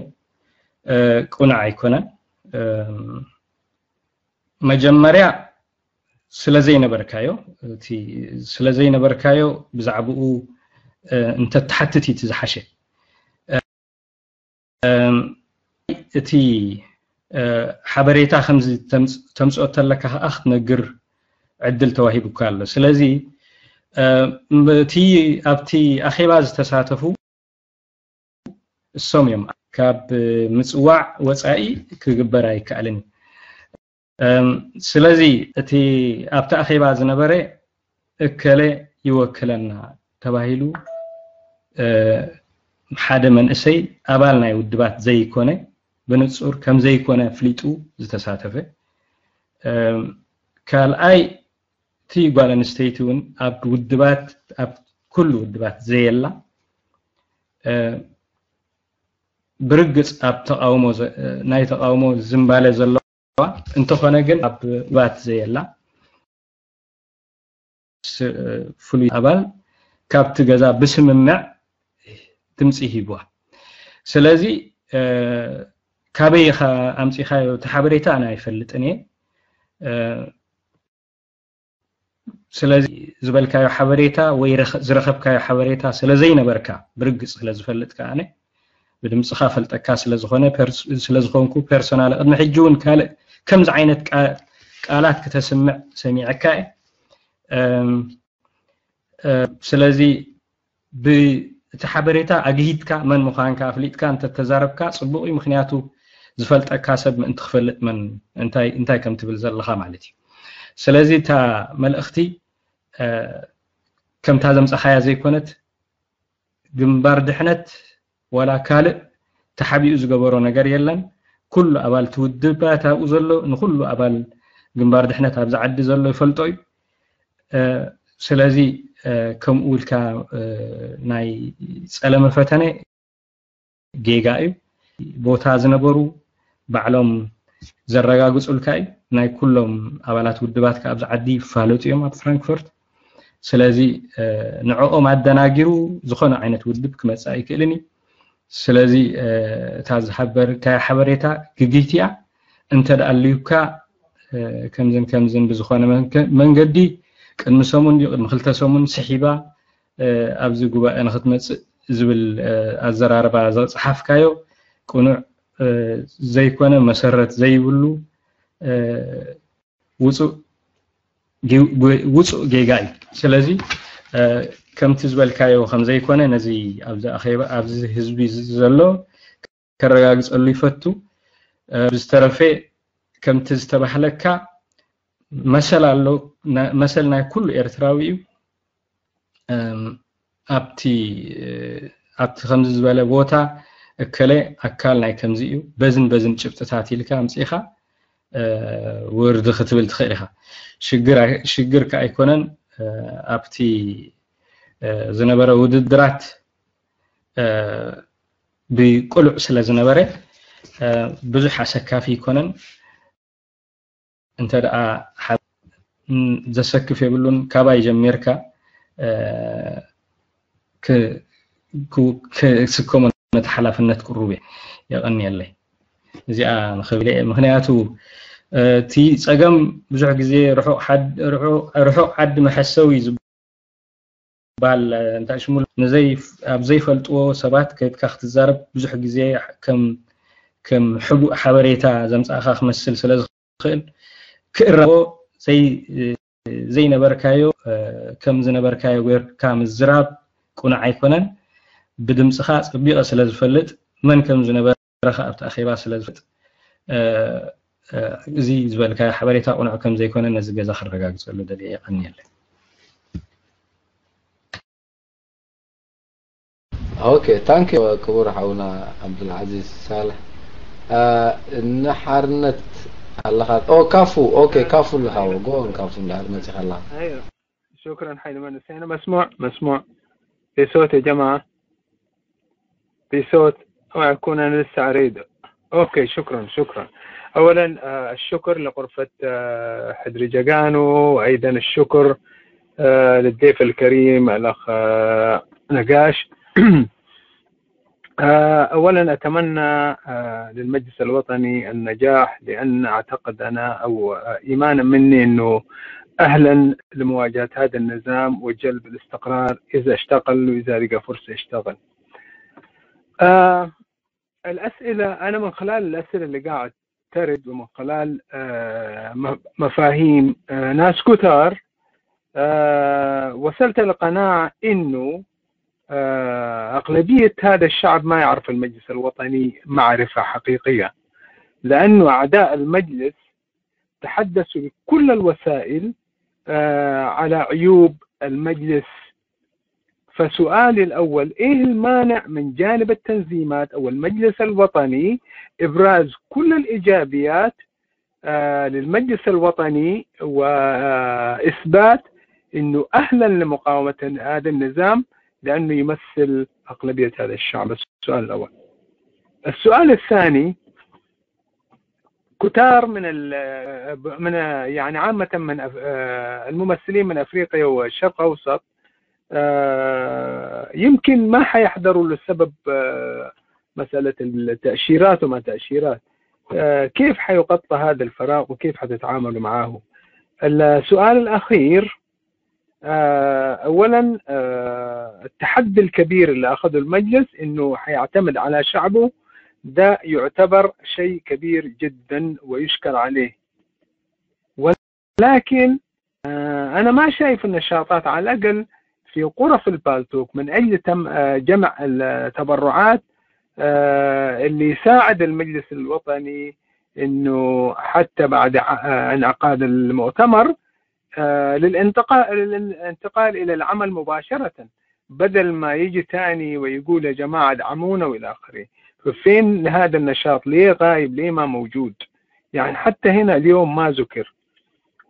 ቅኑዕ ኣይኮነን። መጀመርያ ስለ ዘይነበርካዮ እቲ ስለ ዘይነበርካዮ ብዛዕባኡ እንተትሓትት እዩ ዝሓሸ። እቲ ሓበሬታ ከምዚ ተምፅኦ ተለካ ከዓ ክትነግር ዕድል ተዋሂቡካ ኣሎ። ስለዚ እቲ ኣብቲ ኣኼባ ዝተሳተፉ እሶም እዮም። ካብ ምፅዋዕ ወፃኢ ክግበር ኣይከኣልን። ስለዚ እቲ ኣብቲ ኣኼባ ዝነበረ እከለ ይወክለና ተባሂሉ ሓደ መንእሰይ ኣባል ናይ ውድባት ዘይኮነ ብንፁር ከም ዘይኮነ ፍሊጡ ዝተሳተፈ፣ ካልኣይ እቲ ጓል ኣንስተይቲ እውን ኣብ ውድባት ኣብ ኩሉ ውድባት ዘየላ ብርግፅ ኣብ ተቃውሞ ናይ ተቃውሞ ዝንባለ ዘለዋ እንተኾነ ግን ኣብ ውድባት ዘየላ ፍሉይ ኣባል ካብቲ ገዛ ብስምምዕ ድምፂ ሂብዋ። ስለዚ ካበይ ኢኻ ኣምፂኻዮ እቲ ሓበሬታ ኣነ ኣይፈልጥን እየ። ስለዚ ዝበልካዮ ሓበሬታ ወይ ዝረኸብካዮ ሓበሬታ ስለ ዘይነበርካ ብርግፅ ስለ ዝፈልጥ ከኣነ ብድምፅኻ ፈልጠካ ስለዝኾነ ስለዝኾንኩ ፐርሶናል ቅድሚ ሕጂ እውን ካልእ ከምዚ ዓይነት ቃላት ክተስምዕ ሰሚዐካ እየ። ስለዚ ብእቲ ሓበሬታ ኣግሂድካ መን ምዃንካ ኣፍሊጥካ እንተተዛረብካ ፅቡቕ እዩ። ምክንያቱ ዝፈልጠካ ሰብ ምእንቲ ክፈልጥ መን እንታይ እንታይ ከም ትብል ዘለኻ ማለት እዩ። ስለዚ እታ መልእኽቲ ከምታ ዘምፀኻያ ዘይኮነት ግንባር ድሕነት ዋላ ካልእ ተሓቢኡ ዝገበሮ ነገር የለን። ኩሉ ኣባል እቲ ውድባት ኣብኡ ዘሎ ንኩሉ ኣባል ግንባር ድሕነት ኣብዚ ዓዲ ዘሎ ይፈልጦ እዩ። ስለዚ ከምኡ ኢልካ ናይ ጸለመ ፈተነ ጌጋ እዩ። ቦታ ዝነበሩ ባዕሎም ዘረጋግጹልካ እዩ። ናይ ኩሎም ኣባላት ውድባት ከኣ ኣብዚ ዓዲ ይፋለጡ እዮም ኣብ ፍራንክፈርት። ስለዚ ንዕኦም ኣደናጊሩ ዝኾነ ዓይነት ውድብ ክመጽእ ኣይክእልን እዩ። ስለዚ እታ ዝሓበርካያ ሓበሬታ ግግይቲ እያ። እንተ ደኣ ኣልዩካ ከምዝን ከምዝን ብዝኾነ መንገዲ ቅድሚ ሰሙን ድዩ ቅድሚ ክልተ ሰሙን ስሒባ ኣብዚ ጉባኤ ንክትመፅእ ዝብል ኣዘራርባ ዘፅሓፍካዮ ቅኑዕ ዘይኮነ፣ መሰረት ዘይብሉ ውፁእ ጌጋ እዩ። ስለዚ ከምቲ ዝበልካዮ ከምዘይኮነ ነዚ ኣብዚ ኣኼባ ኣብዚ ህዝቢ ዘሎ ከረጋግፀሉ ይፈቱ። ብዝተረፈ ከምቲ ዝተባህለካ መሰል ኣሎ። መሰል ናይ ኩሉ ኤርትራዊ እዩ። ኣብቲ ኣብቲ ከምዚ ዝበለ ቦታ እከለ ኣካል ናይ ከምዚ እዩ፣ በዝን በዝን ጭብጥታት ኢልካ ኣምፂእኻ ውርዲ ክትብል ትኽእል ኢኻ። ሽግር ከ ኣይኮነን። ኣብቲ ዝነበረ ውድድራት ብቅሉዕ ስለ ዝነበረ ብዙሕ ኣሰካፊ ኣይኮነን። እንተ ደኣ ዘሰክፍ የብሉን፣ ካባይ ጀሚርካ ክስከሞ ነቲ ሓላፍነት ቅሩብ እየ። የቐንየለይ። እዚኣ ንኽብል እየ። ምኽንያቱ እቲ ጸገም ብዙሕ ግዜ ርሑቕ ዓዲ መሐሰዊ ዝበሃል እንታይ ሽሙ ኣብ ዘይፈልጥዎ ሰባት ከድካ ክትዛረብ ብዙሕ ግዜ ከም ከም ሕቡእ ሓበሬታ ዘምጻእካ ክመስል ስለ ዝኽእል ክእረሞ ዘይነበርካዮ ከም ዝነበርካዮ ጌርካ ምዝራብ ቅኑዕ ኣይኮነን። ብድምፅኻ ፀቢቐ ስለ ዝፈልጥ መን ከም ዝነበረ ከኣ ኣብቲ ኣኼባ ስለ ዝፈልጥ እዚ ዝበልካዮ ሓበሬታ ቅኑዕ ከም ዘይኮነ ነዚ ገዛ ከረጋግፀሉ ደልየ። የቐንየለይ። ኦኬ ታንክ ክቡር ሓውና ዓብዱልዓዚዝ ሳልሕ። ንሓርነት ኣለኻ። ኦ ካፉ ኦኬ ካፉ ኣለኻ። ጎን ካፉ እንድሕር መፂኻ ኣለኻ። شكرا حيدر مهندس. هنا مسموع مسموع في صوت يا جماعة؟ في صوت؟ اوعى اكون انا لسه اريد. اوكي شكرا شكرا. اولا الشكر لغرفة حدري جاكانو، وايضا الشكر للضيف الكريم الاخ نقاش. اولا اتمنى للمجلس الوطني النجاح، لان اعتقد انا او ايمانا مني انه اهلا لمواجهه هذا النظام وجلب الاستقرار اذا اشتغل واذا لقى فرصه يشتغل. الاسئله، انا من خلال الاسئله اللي قاعد ترد ومن خلال مفاهيم ناس كثار وصلت لقناعه انه اغلبيه هذا الشعب ما يعرف المجلس الوطني معرفه حقيقيه، لانه اعداء المجلس تحدثوا بكل الوسائل على عيوب المجلس. فسؤالي الاول، ايه المانع من جانب التنظيمات او المجلس الوطني ابراز كل الايجابيات للمجلس الوطني واثبات انه اهلا لمقاومه هذا النظام، لانه يمثل اغلبيه هذا الشعب. السؤال الاول. السؤال الثاني، كتار من من يعني عامه من الممثلين من افريقيا والشرق الاوسط يمكن ما حيحضروا لسبب مساله التاشيرات وما تاشيرات. كيف حيغطى هذا الفراغ وكيف حتتعاملوا معه؟ السؤال الاخير، اولا التحدي الكبير اللي اخذه المجلس انه حيعتمد على شعبه، ده يعتبر شيء كبير جدا ويشكر عليه، ولكن انا ما شايف النشاطات على الاقل في غرف البالتوك من اجل جمع التبرعات اللي يساعد المجلس الوطني انه حتى بعد انعقاد المؤتمر للانتقال للانتقال الى العمل مباشره، بدل ما يجي ثاني ويقول يا جماعه ادعمونا والى اخره. ففين هذا النشاط؟ ليه غايب؟ ليه ما موجود؟ يعني حتى هنا اليوم ما ذكر.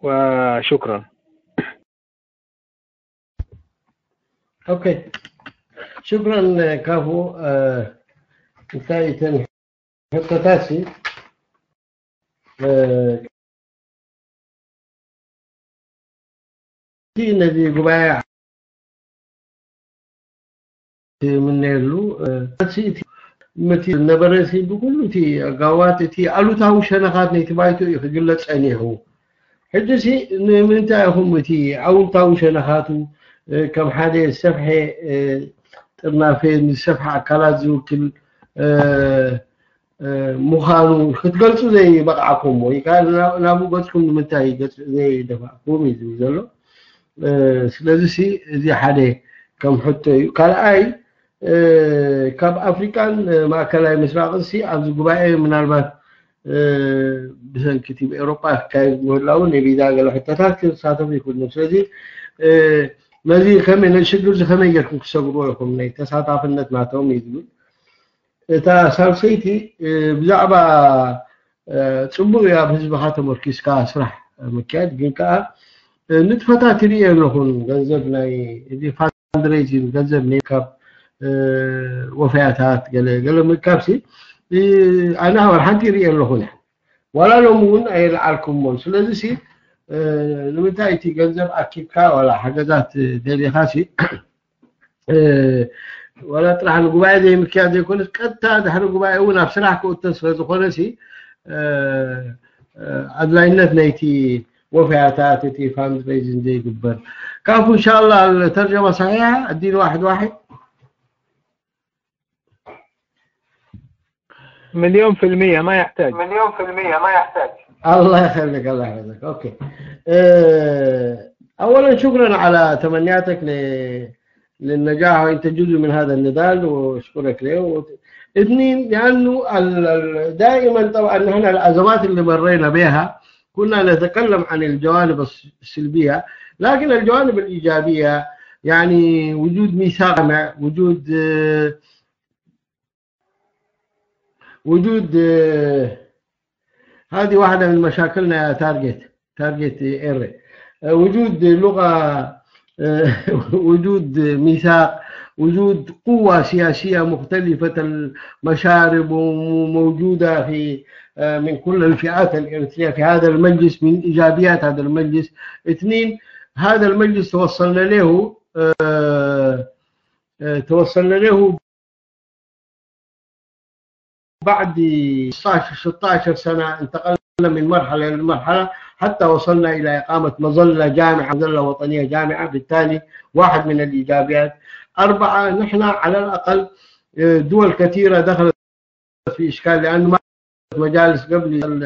وشكرا. اوكي شكرا كافو. انت انت حتى تاسي. ነዚ ጉባኤ ምነየሉ እቲ ነበረ ብኩሉ እቲ ኣጋዋት እቲ ኣሉታዊ ሸነኻት ናይቲ ባይቶ እዩ ክግለፅ ፀኒሑ። ሕጂ ሲ ንምንታይ ኢኹም እቲ ኣውንታዊ ሸነኻቱ ከም ሓደ ሰፍሐ ጥርናፈ ንሰፍሐ ኣካላት ዝውክል ምዃኑ ክትገልጹ ዘይበቕዓኩም ወይ ከዓ ናብኡ ገጽኩም ንምንታይ ዘይደፋእኩም እዩ ዝብል ዘሎ። ስለዚ ሲ እዚ ሓደ ከም ሕቶ እዩ። ካልኣይ ካብ ኣፍሪቃን ማእከላይ ምስራቅን ሲ ኣብዚ ጉባኤ ምናልባት ብሰንኪ እቲ ኤውሮጳ ክካየድ ምህላው ናይ ቪዛ ገለ ሕቶታት ክሳተፉ ይኽእሉ። ስለዚ ነዚ ከመይ ነዚ ሽግር እዚ ከመይ ጌርኩም ክሰግርዎ ኢኹም ናይ ተሳታፍነት ናቶም እዩ ዝብል። እታ ሳልሰይቲ ብዛዕባ ጽቡቕ እዩ ኣብ ህዝብኻ ተመርኪስካ ስራሕ ምክያድ ግን ከዓ ንጥፈታት ይርኢ ኣለኹን ገንዘብ ናይ እዚ fundraising ገንዘብ ምእካብ ወፈያታት ገለ ገለ ምእካብ ሲ ኣነ ወላ ሓንቲ ይርኢ ኣለኹን ዋላ ሎም እውን ኣየልዓልኩሞን ስለዚ ሲ ንምንታይ እቲ ገንዘብ ኣኪብካ ዋላ ሓገዛት ደሊኻ ሲ ዋላ ጥራሕ ንጉባኤ ዘይምክያድ ዘይኮነስ ቀጥታ ድሕሪ ጉባኤ እውን ኣብ ስራሕ ክእቶ ስለ ዝኾነ ሲ ኣድላይነት ናይቲ ወፈያታት እቲ fundraising ዘይግበር ካፉ እንሻላ ተርጀማ صحيحة اديني واحد واحد مليون في المية ما يحتاج مليون في المية ما يحتاج الله يخليك الله يحفظك اوكي أه اولا شكرا على تمنياتك ل... للنجاح وانت جزء من هذا النضال واشكرك له اثنين لانه ال... دائما طبعا نحن الازمات اللي مرينا بها كنا نتكلم عن الجوانب السلبيه لكن الجوانب الايجابيه يعني وجود ميثاق وجود وجود هذه واحدة من مشاكلنا يا تارجت تارجت ايري وجود لغة وجود ميثاق وجود قوة سياسية مختلفة المشارب موجودة في من كل الفئات الإريترية في هذا المجلس من إيجابيات هذا المجلس اثنين هذا المجلس توصلنا له توصلنا له بعد 16 سنة انتقلنا من مرحلة لمرحلة حتى وصلنا إلى إقامة مظلة جامعة مظلة وطنية جامعة بالتالي واحد من الإيجابيات أربعة نحن على الأقل دول كثيرة دخلت في إشكال لأنه ما مجالس قبل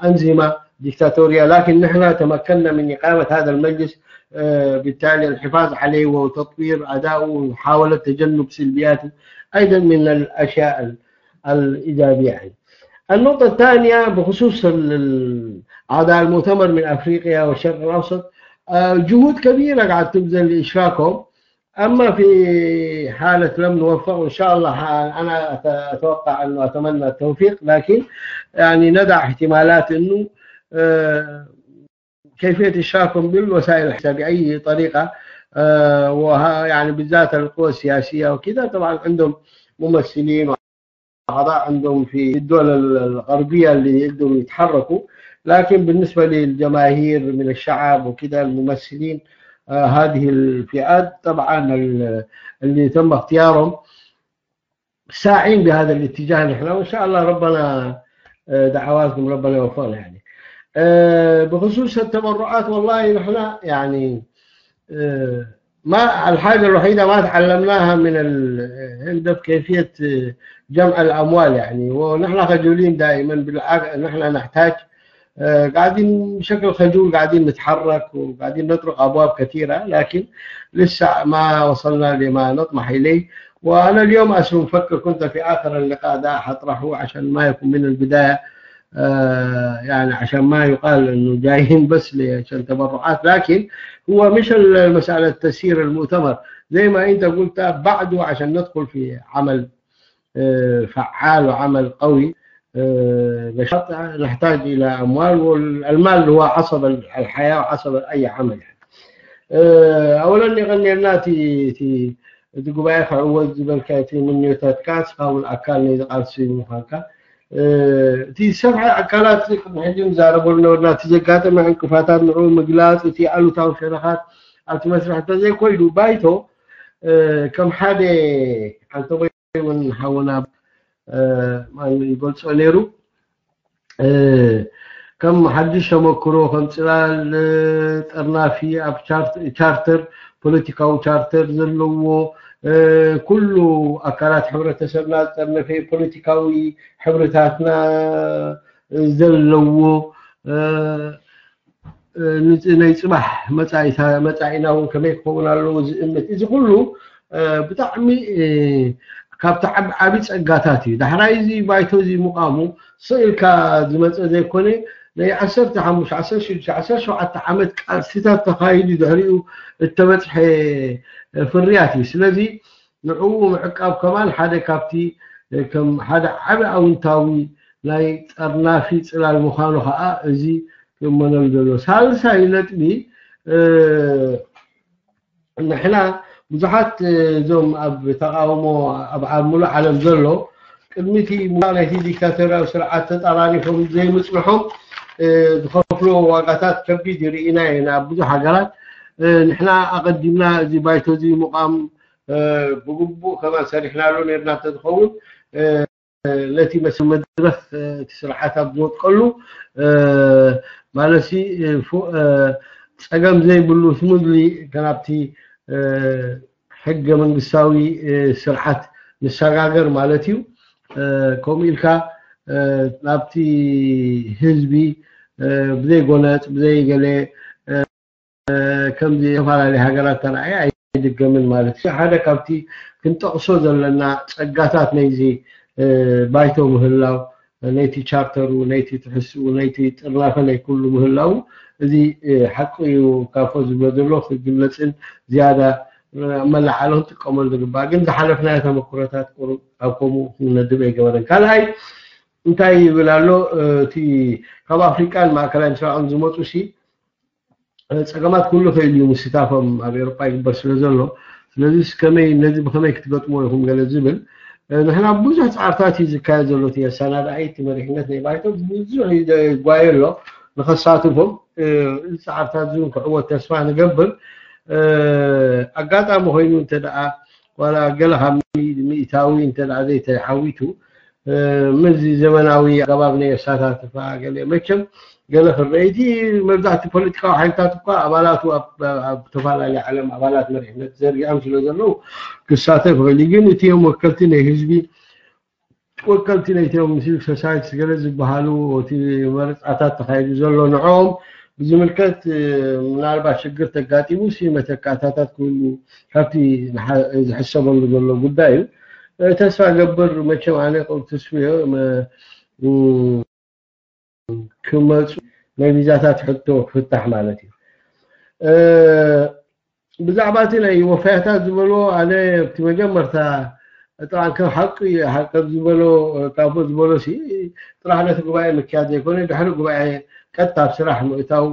أنظمة ديكتاتورية لكن نحن تمكنا من إقامة هذا المجلس بالتالي الحفاظ عليه وتطوير أدائه ومحاولة تجنب سلبياته أيضا من الأشياء الإيجابية يعني. النقطة الثانية بخصوص أعضاء المؤتمر من أفريقيا والشرق الأوسط جهود كبيرة قاعد تبذل لإشراكهم أما في حالة لم نوفق وإن شاء الله أنا أتوقع أنه أتمنى التوفيق لكن يعني ندع احتمالات أنه كيفية إشراكهم بالوسائل بأي طريقة ويعني بالذات القوى السياسية وكذا طبعا عندهم ممثلين وأعضاء عندهم في الدول الغربية اللي يقدروا يتحركوا لكن بالنسبة للجماهير من الشعب وكذا الممثلين هذه الفئات طبعا اللي تم اختيارهم ساعين بهذا الاتجاه نحن وان شاء الله ربنا دعواتكم ربنا يوفقنا يعني بخصوص التبرعات والله نحن يعني ما الحاجه الوحيده ما تعلمناها من الهندب كيفيه جمع الاموال يعني ونحن خجولين دائما بالعكس نحن نحتاج قاعدين بشكل خجول قاعدين نتحرك وقاعدين نطرق ابواب كثيره لكن لسه ما وصلنا لما نطمح اليه وانا اليوم اسف مفكر كنت في اخر اللقاء ده حطرحه عشان ما يكون من البدايه آه يعني عشان ما يقال انه جايين بس عشان تبرعات لكن هو مش مساله تسيير المؤتمر زي ما انت قلت بعده عشان ندخل في عمل فعال وعمل قوي نشاط نحتاج الى اموال والمال هو عصب الحياه وعصب اي عمل اولا يغني لنا تي تي እቲ ጉባኤ ክዕወት ዝበልካ እቲ ምንዮታትካ ንስኻ እውን ኣካል ናይዚ ቃልሲ ምዃንካ እቲ ሰብሓ ኣካላት ቅድሚ ሕጂ ንዛረበሉ ነበርና እቲ ዘጋጠመ ዕንቅፋታት ንዑ ምግላፅ እቲ ኣሉታዊ ሸነኻት ኣብቲ መስርሕ እንተዘይኮይዱ ባይቶ ከም ሓደ ኣንተወይ እውን ሓውና ይገልፆ ነይሩ ከም ሓድሽ ተመክሮ፣ ከም ጽላል ጠርናፊ ኣብ ቻርተር፣ ፖለቲካዊ ቻርተር ዘለዎ፣ ኩሉ ኣካላት ሕብረተሰብና ዝጠርነፈ፣ ፖለቲካዊ ሕብርታትና ዘለዎ፣ ናይ ጽባሕ መጻኢና እውን ከመይ ክኸውን ኣለዎ ዝእምት፣ እዚ ኩሉ ብጣዕሚ ካብቲ ዓቢ ጸጋታት እዩ። ዳሕራይ እዚ ባይቶ እዚ ምቓሙ ስቕ ኢልካ ዝመጸ ዘይኮነ፣ ናይ ዓሰርተ ሓሙሽተ፣ ዓሰርተ ሽዱሽተ፣ ዓሰርተ ሸውዓተ ዓመት ቃልሲታት ተኻይዱ ድሕሪኡ እተበጽሐ ፍርያት እዩ። ስለዚ ንዕኡ ምዕቃብ ከማን ሓደ ካብቲ ከም ሓደ ዓቢ ኣውንታዊ ናይ ጠርናፊ ጽላል ምዃኑ ከኣ እዚ ክእመነሉ ዘሎ። ሳልሳይ ነጥቢ፣ ንሕና ብዙሓት እዞም ኣብ ተቓውሞ ኣብ ኣብ ሙሉእ ዓለም ዘሎ ቅድሚ እቲ ምውዳቕ ናይቲ ዲክታቶርያዊ ስርዓት ተጣራሪፎም ዘይምጽንሖም ዝኸፍሎ ዋጋታት ከቢድ ይርኢና ኢና ኣብ ብዙሕ ሃገራት። ንሕና ኣቐዲምና እዚ ባይቶ እዚ ምቋም ብግቡእ ከማን ሰሪሕናሉ ነርና እንተዝኸውን ነቲ መስል መድረኽ እቲ ስርዓት ኣብ ዝወጥቀሉ ማለትሲ ጸገም ዘይብሉ ስሙዝሊ ከናብቲ ሕገ መንግስታዊ ስርዓት ንሰጋገር ማለት እዩ። ከምኡ ኢልካ ናብቲ ህዝቢ ብዘይ ጎነጽ ብዘይ ገለ ከምዚ ዝተፈላለዩ ሃገራት ተራእየ ኣይድገምን ማለት እዩ። ሓደ ካብቲ ክንጠቕሶ ዘለና ጸጋታት ናይዚ ባይቶ ምህላው፣ ናይቲ ቻርተሩ፣ ናይቲ ትሕስኡ፣ ናይቲ ጥርናፈ ናይ ኩሉ ምህላው፣ እዚ ሓቂ እዩ። ካፎ ዝብሎ ዘሎ ክግለጽን ዝያዳ መላዓሎ ክንጥቀመሉ ዝግባእ፣ ግን ዝሓለፍናዮ ተመክሮታት ቁሩብ ኣብ ከምኡ ክንነድብ ኣይገበረን። ካልኣይ እንታይ ይብል ኣሎ? እቲ ካብ ኣፍሪቃን ማእከላይ ምስራቕን ዝመፁ ሲ ጸገማት ኩሉ ክእል እዩ ምስታፎም ኣብ ኤሮጳ ይግበር ስለ ዘሎ፣ ስለዚ ከመይ ነዚ ብኸመይ ክትገጥሞ ኢኹም ገለ ዝብል። ንሕና ብዙሕ ፃዕርታት እዩ ዝካየድ ዘሎ። እቲ ኣሰናዳኣይ እቲ መሪሕነት ናይ ባይቶ ብዙሕ ይጓየ ኣሎ ንኸሳትፎም። እዚ ፃዕርታት እዚ እውን ክዕወት ተስፋ ንገብር። ኣጋጣሚ ኮይኑ እንተ ደኣ ዋላ ገለ ካብ ሚእታዊ እንተ ደኣ ዘይተዓዊቱ ምስዚ ዘመናዊ ኣገባብ ናይ ኣሳታትፋ ገለ መቸም ገለ ክረአ እቲ መብዛሕቲ ፖለቲካዊ ሓይልታት እኳ ኣባላቱ ኣብ ዝተፈላለዩ ዓለም ኣባላት መሪሕነት ዘርጊዖም ስለ ዘለዉ ክሳተፍ ይኽእል እዩ። ግን እቲኦም ወከልቲ ናይ ህዝቢ ወከልቲ ናይቶም ሲቪል ሶሳይቲስ ገለ ዝበሃሉ እቲ መረፃታት ተኻይዱ ዘሎ ንዕኦም ብዝምልከት ምናልባት ሽግር ተጋጢሙ ሲ መተካእታታት ክህሉ ካብቲ ዝሕሰበሉ ዘሎ ጉዳይ እዩ። ተስፋ ገብር መቸም ኣነ ተስፍዮ ክመፁ ናይ ቪዛታት ሕቶ ክፍታሕ ማለት እዩ። ብዛዕባ እቲ ናይ ወፈያታት ዝበሎ ኣነ ኣብቲ መጀመርታ ጥራን ከም ሓቂ ሓቂ ዝበሎ ካብኡ ዝበሎ ሲ ጥራሕ ነቲ ጉባኤ ምክያድ ዘይኮነ ድሕሪ ጉባኤ ቀጥታ ኣብ ስራሕ ምእታው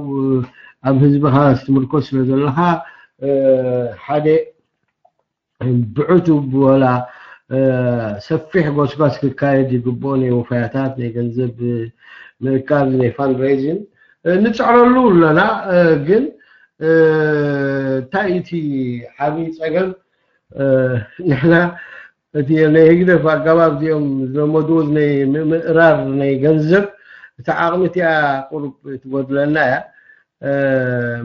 ኣብ ህዝብኻ ትምርኮስ ስለ ዘለኻ ሓደ ብዕቱብ ወላ ሰፊሕ ጎስጓስ ክካየድ ይግብኦ ናይ ወፈያታት ናይ ገንዘብ ምእካብ ናይ ፋንድሬዚን ንፅዕረሉ ኣለና። ግን እንታይ እቲ ዓብዪ ፀገም ንሕና እቲ ናይ ህግደፍ ኣገባብ እዚኦም ዝለመድዎ ናይ ምእራር ናይ ገንዘብ እቲ ዓቕሚ እቲኣ ቁሩብ ትጎድለና እያ።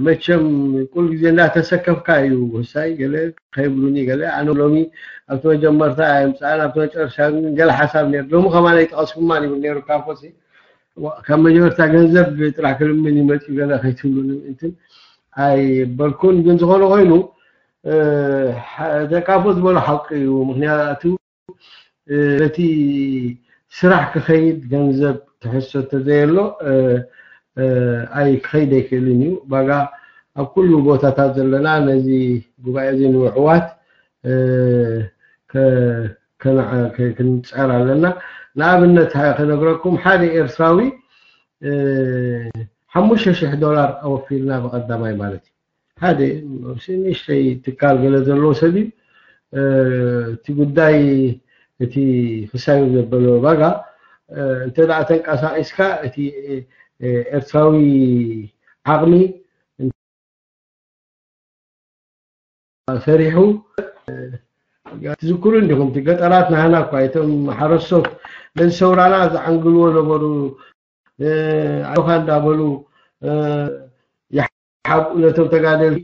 መቸም ኩሉ ግዜ እንዳተሰከፍካ እዩ ውሳይ ገለ ከይብሉኒ ገለ ኣነ ሎሚ ኣብቲ መጀመርታ ኣየምፅኣን ኣብቲ መጨረሻ ግን ገለ ሓሳብ ነይሩ ሎሚ ከማን ኣይጠቐስኩማን ይብል ነይሩ ካፎሲ ካብ መጀመርታ ገንዘብ ጥራሕ ክልምን ይመፅእ ገለ ከይትብሉኒ ምእንትን ኣይበልኩን ግን ዝኾነ ኮይኑ ተካፎ ዝበሎ ሓቂ እዩ ምክንያቱ ነቲ ስራሕ ክኸይድ ገንዘብ ትሕዝቶ ተዘየሎ ኣይ ክኸይድ ኣይክእልን እዩ። ባጋ ኣብ ኩሉ ቦታታት ዘለና ነዚ ጉባኤ እዚ ንምዕዋት ክንፀር ኣለና። ንኣብነት ክነግረኩም ሓደ ኤርትራዊ ሓሙሽተ ሽሕ ዶላር ኣወፊልና ብቐዳማይ ማለት እዩ። ሓደ ንእሽተይ ትካል ገለ ዘለዎ ሰብ እዩ። እቲ ጉዳይ እቲ ክሳዩ ዘበሎ ዋጋ እንተ ደኣ ተንቀሳቒስካ እቲ ኤርትራዊ ዓቕሚ ሰሪሑ ትዝክሩ እንዲኹም እቲ ገጠራት ናህና እኳ እቶም ሓረስቶት ነዚ ሰውራና ዝዓንግልዎ ነበሩ ኣጆኻ እንዳበሉ ይሓብኡ ነቶም ተጋደልቲ።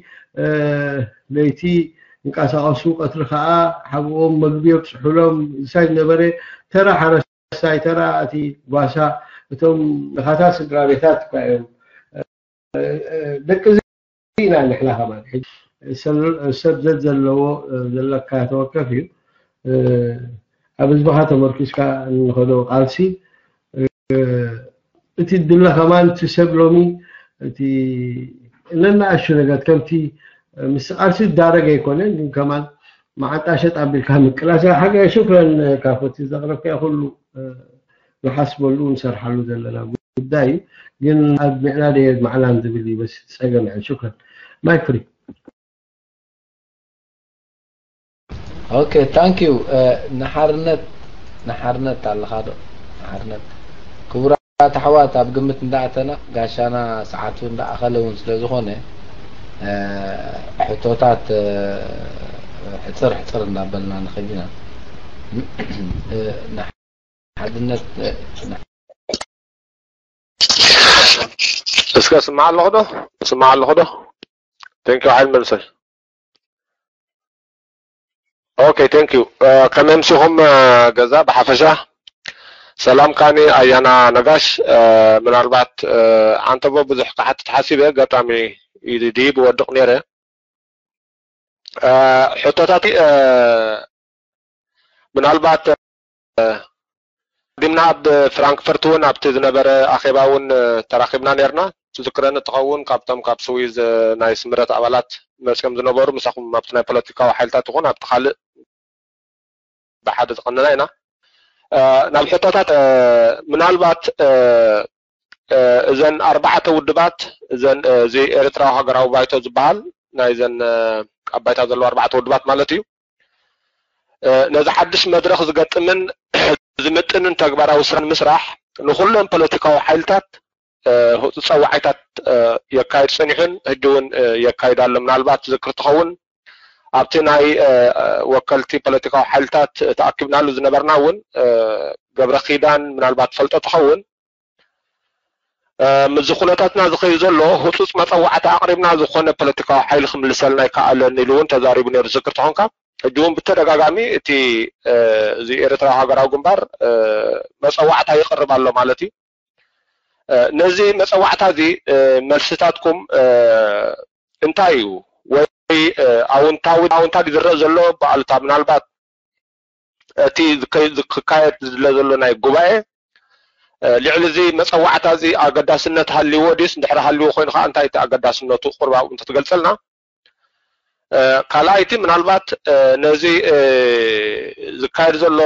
ለይቲ ይንቀሳቐሱ፣ ቀትሪ ከዓ ሓብኦም መግቢ የብፅሑሎም። እሳይ ዝነበረ ተራ ሓረስታይ፣ ተራ እቲ ጓሳ፣ እቶም ድኻታት ስድራ ቤታት እኳ እዮም። ደቂ ኢና ንሕና ከማን። ሰብ ዘት ዘለዎ ዘለካ ተወከፍ እዩ። ኣብ ህዝብኻ ተመርኪስካ እንኸዶ ቃልሲ እቲ ድለ ከማን እቲ ሰብ ሎሚ እቲ ነናእሹ ነገር ከምቲ ምስ ቃልሲ ዝዳረገ ኣይኮነን፣ ግን ከማን መዓንጣ ሸጥ ኣቢልካ ምቅላስ። ሓቂ ሽክረን ካፎቲ ዘቕረብካዮ ኩሉ ንሓስበሉ ንሰርሓሉ ዘለና ጉዳይ እዩ። ግን ኣድሚዕና ዶ የድማዕናን ዝብል እዩ በስ ጸገም። ሽክረን። ማይክ ፍሪ። Okay, thank you. ንሓርነት ንሓርነት ኣለኻ ዶ? ንሓርነት ክቡራት ኣሕዋት፣ ኣብ ግምት እንዳኣተና ጋሻና ሰዓቱ እንዳኣኸለ እውን ስለ ዝኾነ ሕቶታት ሕፅር ሕፅር እንዳበልና ንኸይድ ኢና። ሓድነት እስከ ስማዕ ኣለኹ ዶ? ስማዕ ኣለኹ ዶ? Thank you ሓይል መንሰይ። Okay, thank you. ከመምሲኹም ገዛ ብሓፈሻ ሰላም ካኒ ኣያና ነጋሽ። ምናልባት ኣንተቦ ብዙሕ ክሓትት ሓሲበ ኣጋጣሚ ድይብ ወድቕ ነይረ። ሕቶታት ምናልባት ዲምና ኣብ ፍራንክፈርት እውን ኣብቲ ዝነበረ ኣኼባ እውን ተራኺብና ነርና። ትዝክረኒ ትኸውን ካብቶም ካብ ስዊዝ ናይ ስምረት ኣባላት መፅኦም ዝነበሩ ምሳኹም ኣብቲ ናይ ፖለቲካዊ ሓይልታት ይኹን ኣብቲ ካልእ ብሓደ ዝቐነና ኢና። ናብ ሕቶታት ምናልባት እዘን ኣርባዕተ ውድባት እዘን እዚ ኤርትራዊ ሃገራዊ ባይቶ ዝበሃል ናይ ዘን ኣብ ባይታ ዘለዋ ኣርባዕተ ውድባት ማለት እዩ። ነዚ ሓድሽ መድረኽ ዝገጥምን ዝምጥንን ተግባራዊ ስራን ምስራሕ ንኩለን ፖለቲካዊ ሓይልታት ጸዋዒታት የካይድ ጸኒሑን ሕጂ እውን የካይድ ኣሎ። ምናልባት ትዝክር ትኸውን ኣብቲ ናይ ወከልቲ ፖለቲካዊ ሓይልታት ተኣኪብናሉ ዝነበርና እውን ገብረ ኪዳን ምናልባት ፈልጦ ትኸውን ምስዚ ኩነታትና ዝኸይድ ዘሎ ህፁፅ መፀዋዕታ ኣቕሪብና ዝኾነ ፖለቲካዊ ሓይሊ ክምልሰልና ይከኣለን ኢሉ እውን ተዛሪቡ ነይሩ ዝዝክር ተኾንካ። ሕጂ እውን ብተደጋጋሚ እቲ እዚ ኤርትራዊ ሃገራዊ ግንባር መፀዋዕታ ይቕርብ ኣሎ ማለት እዩ። ነዚ መፀዋዕታ እዚ መልስታትኩም እንታይ እዩ? ወይ ኣውንታዊ ኣውንታ ዝረእ ዘሎ ብኣሉታ ምናልባት እቲ ክካየድ ዝድለ ዘሎ ናይ ጉባኤ ልዕሊ እዚ መፀዋዕታ እዚ ኣገዳስነት ሃልዎ ድዩስ እንድሕር ሃልዎ ኮይኑ ከዓ እንታይ እቲ ኣገዳስነቱ ቁርብ ኣብኡ እንተትገልፀልና። ካልኣይቲ ምናልባት ነዚ ዝካየድ ዘሎ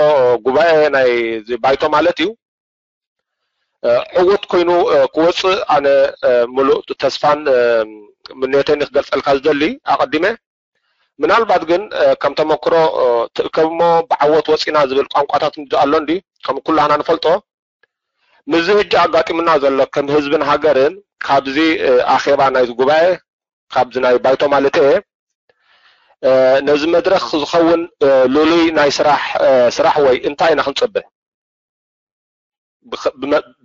ጉባኤ ናይ ባይቶ ማለት እዩ ዕውት ኮይኑ ክወፅእ ኣነ ምሉእ ተስፋን ምንዮተይን ክገልፀልካ ዝደሊ ኣቐዲመ። ምናልባት ግን ከም ተመክሮ ትእከብሞ ብዓወት ወፂና ዝብል ቋንቋታት ኣሎ እንዲ ከም ኩላህና ንፈልጦ ምስዚ ሕጂ ኣጋጢሙና ዘሎ ከም ህዝብን ሃገርን ካብዚ ኣኼባ ናይ ጉባኤ ካብዚ ናይ ባይቶ ማለት እየ ነዚ መድረኽ ዝኸውን ልሉይ ናይ ስራሕ ስራሕ ወይ እንታይ ኢና ክንፅበ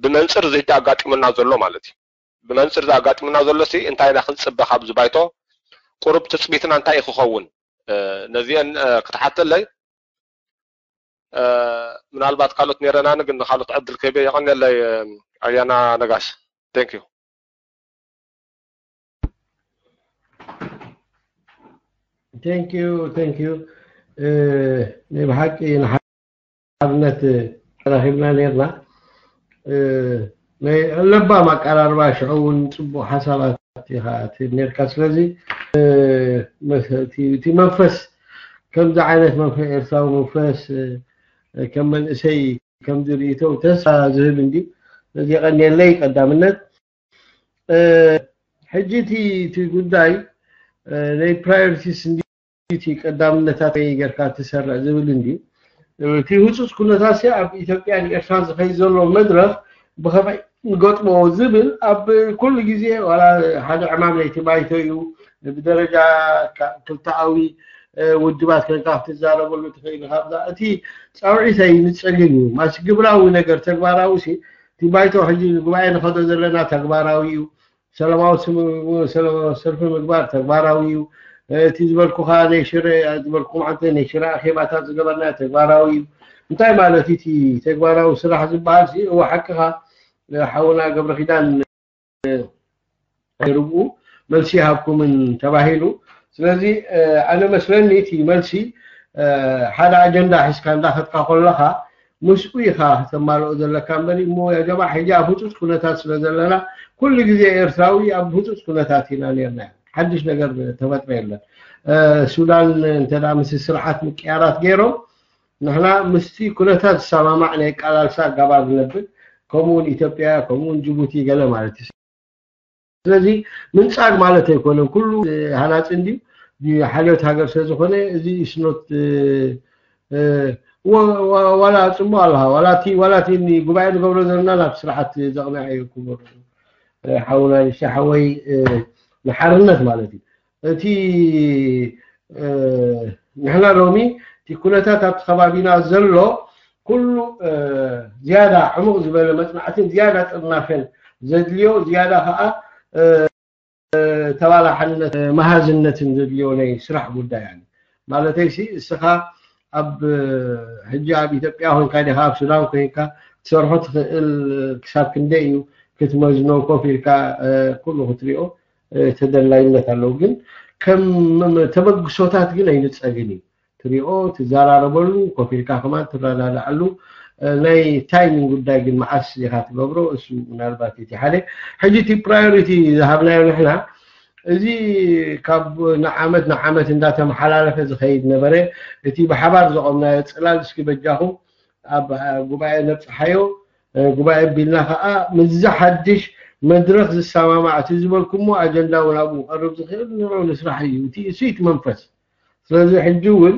ብመንፅር እዚ ሕጂ ኣጋጢሙና ዘሎ ማለት እዩ። ብመንፅር እዚ ኣጋጢሙና ዘሎ ሲ እንታይ ኢና ክንፅበ ካብዚ ባይቶ ቁሩብ ትፅቢትና እንታይ እዩ ክኸውን? ነዚአን ክትሓተለይ ምናልባት ካልኦት ነይረናኒ ግን ንካልኦት ዕድል ከይበ የቐንየለይ ኣያና ነጋሽ። Thank you. Thank you, thank you. ናይ ብሓቂ ንሓድነት ተራኺብና ነርና። ናይ ለባም ኣቀራርባ ሽዑ እውን ፅቡቅ ሓሳባት ኢኻ ትህብ ነርካ። ስለዚ እቲ መንፈስ ከምዚ ዓይነት መንፈስ ኤርትራዊ መንፈስ ከም መንእሰይ ከምዚ ርእይቶ ተስፋ ዝህብ እንዲ። ስለዚ የቐንየለይ ቀዳምነት። ሕጂ እቲ ጉዳይ ናይ ፕራዮሪቲስ እንዲ እቲ ቀዳምነታት ጌርካ ትሰርዕ ዝብል እንዲ። እቲ ህፁፅ ኩነታት ኣብ ኢትዮጵያን ኤርትራን ዝኸይድ ዘሎ መድረኽ ብኸመይ ንገጥሞ ዝብል ኣብ ኩሉ ግዜ ዋላ ሓደ ዕማም ናይቲ ባይቶ እዩ። ብደረጃ ክልተኣዊ ውድባት ኮይንካ ክትዛረበሉ ትኽእል ኢኻ። እቲ ፃውዒት ኣይንፀልን እዩ። ማስ ግብራዊ ነገር ተግባራዊ ሲ እቲ ባይቶ ሕጂ ጉባኤ ንኸዶ ዘለና ተግባራዊ እዩ። ሰላማዊ ሰልፊ ምግባር ተግባራዊ እዩ። እቲ ዝበልኩኻ ናይ ሽረ ዝበልኩም ዓንተ ናይ ሽረ ኣኼባታት ዝገበርና ተግባራዊ እዩ። እንታይ ማለት እቲ ተግባራዊ ስራሕ ዝበሃል ሲ እወ ሓቅኻ ሓውና ገብረ ኪዳን ርብኡ መልሲ ይሃብኩምን ተባሂሉ። ስለዚ ኣነ መስለኒ እቲ መልሲ ሓደ ኣጀንዳ ሒዝካ እንዳኸድካ ከለኻ ምስኡ ኢኻ ከተማልኦ ዘለካ እምበር እሞ ያ ጀማዓ ሕጂ ኣብ ህፁፅ ኩነታት ስለ ዘለና ኩሉ ግዜ ኤርትራዊ ኣብ ህፁፅ ኩነታት ኢና ነርና። ሓድሽ ነገር ተፈጥረ የለን። ሱዳን እንተ ምስ ስርዓት ምቅያራት ገይሮም ንሕና ምስቲ ኩነታት ዝሰማማዕ ናይ ቃላልሳ ኣጋባብ ነብል። ከምኡውን ኢትዮጵያ ከምኡውን ጅቡቲ ገለ ማለት እዩ። ስለዚ ምንጻግ ማለት ኣይኮነን። ኩሉ ሃናጺ እንድዩ። ሓልዮት ሃገር ስለ ዝኾነ እዚ ስኖት ዋላ ጽቡቅ ኣለኻ ዋላ እቲ ዋላ እቲ ጉባኤ ንገብሮ ዘለና ናብ ስርዓት ዘቕንዐ እዩ ክቡር ሓውና ሓወይ ንሓርነት ማለት እዩ። እቲ ንሕና ሎሚ እቲ ኩነታት ኣብቲ ከባቢና ዘሎ ኩሉ ዝያዳ ዕሙቕ ዝበለ መፅናዕትን ዝያዳ ጥርናፈን ዘድልዮ ዝያዳ ከዓ ተባላሓነት መሃዝነትን ዘድልዮ ናይ ስራሕ ጉዳይ ኣለ። ማለተይሲ እስኻ ኣብ ሕጂ ኣብ ኢትዮጵያ ኮይንካ ዲኻ ኣብ ሱዳን ኮይንካ ክትሰርሖ ትኽእል ክሳብ ክንደይ እዩ ክትመዝኖ ኮፍ ኢልካ ኩሉ ክትሪኦ ተደላይነት ኣለዎ። ግን ከም ተበግሶታት ግን ኣይንፀግን እዩ። ትሪኦ ትዘራረበሉ ኮፍ ኢልካ ከማን ትረዳዳኣሉ ናይ ታይሚንግ ጉዳይ ግን መዓስ ኢኻ ትገብሮ እሱ ምናልባት እቲ ሓደ ሕጂ እቲ ፕራዮሪቲ ዝሃብናዮ ንሕና እዚ ካብ ንዓመት ንዓመት እንዳተመሓላለፈ ዝኸይድ ነበረ። እቲ ብሓባር ዘቆምናዮ ፅላል እስኪ በጃኹም ኣብ ጉባኤ ነብፅሓዮ ጉባኤ ቢልና ከዓ ምስዚ ሓድሽ መድረክ ዝሰማማዕ እቲ ዝበልኩሞ ኣጀንዳ እውን ኣብኡ ቀርብ ዝኽእል ንዑ ንስራሕ እዩ እቲ እሱ እቲ መንፈስ። ስለዚ ሕጂ እውን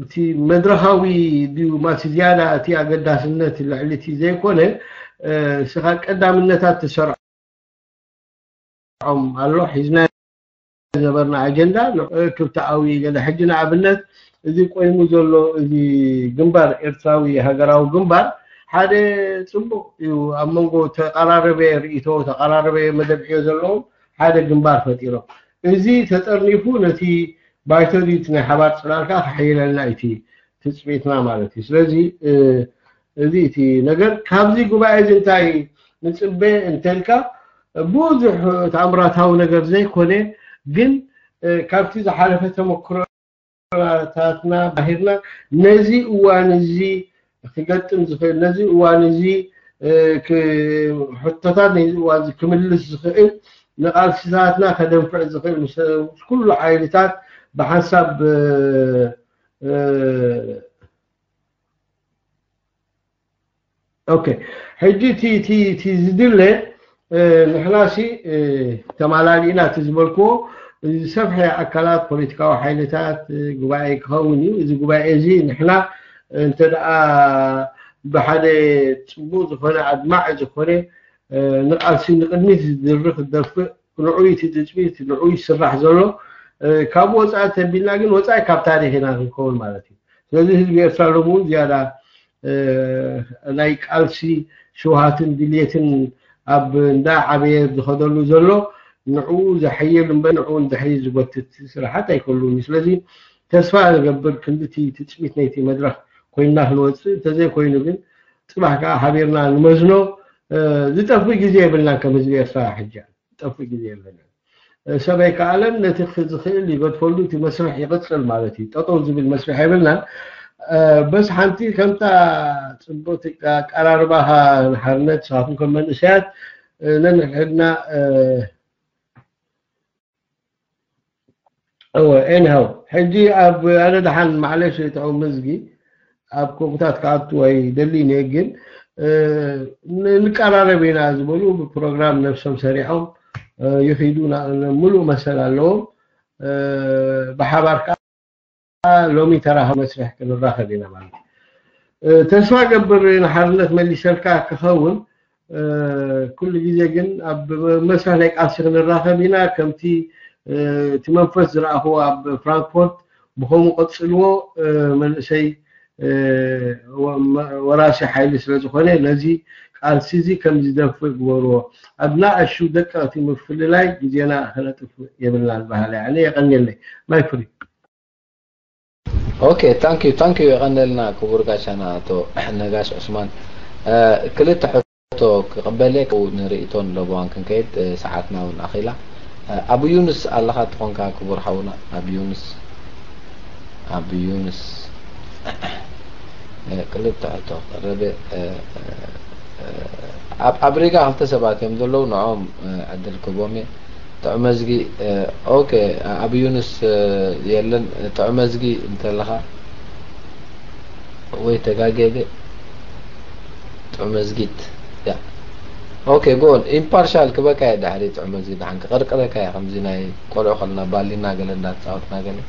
እቲ መድረኻዊ ድዩ ማቲ ዝያዳ እቲ ኣገዳስነት ልዕሊ እቲ ዘይኮነ እስኻ ቀዳምነታት ትሰርዖም ኣሎ ሒዝና ዝነበርና ኣጀንዳ ክብተኣዊ ገለ ሕጂ ንኣብነት እዚ ቆይሙ ዘሎ እዚ ግንባር ኤርትራዊ ሃገራዊ ግንባር ሓደ ፅቡቅ እዩ ኣብ መንጎ ተቀራረበ ርእቶ ተቀራረበ መደብ ዕዮ ዘለዎም ሓደ ግንባር ፈጢሮም እዚ ተጠርኒፉ ነቲ ባይቶ ድዩ እቲ ናይ ሓባር ፅላልካ ከሐይለልና እቲ ትፅቢትና ማለት እዩ ስለዚ እዚ እቲ ነገር ካብዚ ጉባኤ እዚ እንታይ ንፅበ እንተልካ ብዙሕ ተኣምራታዊ ነገር ዘይኮነ ግን ካብቲ ዝሓለፈ ተመክሮታትና ባሂርና ነዚ እዋን እዚ ክገጥም ዝኽእል ነዚ እዋን እዚ ሕቶታት ነዚ እዋን እዚ ክምልስ ዝኽእል ንቃልስታትና ከደንፍዕ ዝኽእል ምስ ኩሉ ሓይልታት ብሓንሳብ ኦኬ ሕጂ እቲ እቲ እቲ ዝድለ ንሕናሲ ተማላሊእና እቲ ዝበልክዎ ዝሰፍሐ ኣካላት ፖለቲካዊ ሓይልታት ጉባኤ ክኸውን እዩ እዚ ጉባኤ እዚ ንሕና እንተ ደኣ ብሓደ ፅቡቅ ዝኾነ ኣድማዒ ዝኾነ ንቃልሲ ንቅድሚት ዝድርኽ ዝደፍእ ንዑይ እቲ ትፅቢት ንዑይ ዝስራሕ ዘሎ ካብ ወፃኢ ተቢልና ግን ወፃኢ ካብ ታሪክ ኢና ክንከውን ማለት እዩ ስለዚ ህዝቢ ኤርትራ ሎሚ እውን ዝያዳ ናይ ቃልሲ ሽውሃትን ድልየትን ኣብ እንዳ ዓበየ ዝኸደሉ ዘሎ ንዕኡ ዘሐየል እምበር ንዕኡ ንድሕሪ ዝጎትት ስራሓት ኣይከሉን እዩ ስለዚ ተስፋ ንገብር ክንድቲ ትፅቢት ናይቲ መድረክ ኮይንና ክንወፅእ እንተዘይኮይኑ ግን ፅባሕ ከዓ ሓቢርና ንመዝኖ ዝጠፍእ ግዜ የብልናን ከም ህዝቢ ኤርትራ ሕጂ ዝጠፍእ ግዜ የብልናን ሰበይ ከኣለን ነቲ ዝኽእል ይገድፈሉ እቲ መስርሕ ይቕፅል ማለት እዩ ጠጠው ዝብል መስርሕ የብልናን በስ ሓንቲ ከምታ ፅቡቅ ኣቀራርባኻ ንሓርነት ንስኻትኩም ከም መንእሰያት ነንሕድና እወ anyhow ሕጂ ኣብ ኣነ ደሓን ማዕለሽ ጥዑም ምዝጊ ኣብ ኮምታት ክኣቱ ኣይደልን እየ ግን ንቀራረብ ኢና ዝበሉ ብፕሮግራም ነብሶም ሰሪዖም ይኺዱ ምሉእ መሰል ኣለዎም ብሓባር ከዓ ሎሚ ተራኸብ መስርሕ ክንራኸብ ኢና ማለት ተስፋ ገብር ንሓርነት መሊሰልካ ክኸውን ኩሉ ግዜ ግን ኣብ መስርሕ ናይ ቃልሲ ክንራኸብ ኢና ከምቲ እቲ መንፈስ ዝረኣኽዎ ኣብ ፍራንክፎርት ብኸምኡ ቀፅልዎ መንእሰይ ወራሲ ሓይሊ ስለ ዝኾነ ነዚ ቃልሲ እዚ ከም ዝደፍእ ግበርዎ። ኣብ ናእሹ ደቀቕቲ ምፍልላይ ግዜና ክነጥፍእ የብልናን በሃላይ ኣነ። የቐንየለይ። ማይክ ፍሪ። Okay, thank you, thank you። የቐንየልና ክቡር ጋሻና ኣቶ ነጋሽ ዑስማን። ክልተ ሕቶ ክቕበል እየ፣ ንርእይቶን ለበዋን ክንከይድ፣ ሰዓትና እውን ኣኺላ። ኣብ ዩንስ ኣለኻ ትኾንካ ክቡር ሓውና? ኣብ ዩንስ ኣብ ዩንስ ክልተ ሕቶ ቀረበ። ኣብ ሪጋ ክልተ ሰባት እዮም ዘለዉ፣ ንዖም ዕድል ክቦም እየ። ጥዑመዝጊ። ኦኬ፣ ኣብ ዩንስ የለን። ጥዑመዝጊ እንተለኻ ወይ ተጋጌገ? ጥዑመዝጊት። ያ። ኦኬ፣ ጎን ኢምፓርሻል ክበካ እየ። ድሕሪ ጥዑመዝጊ ደሓን ክቐርቅረካ እየ። ከምዚ ናይ ቆልዑ ከለና ባሊና ገለ እንዳተጻወትና ገለ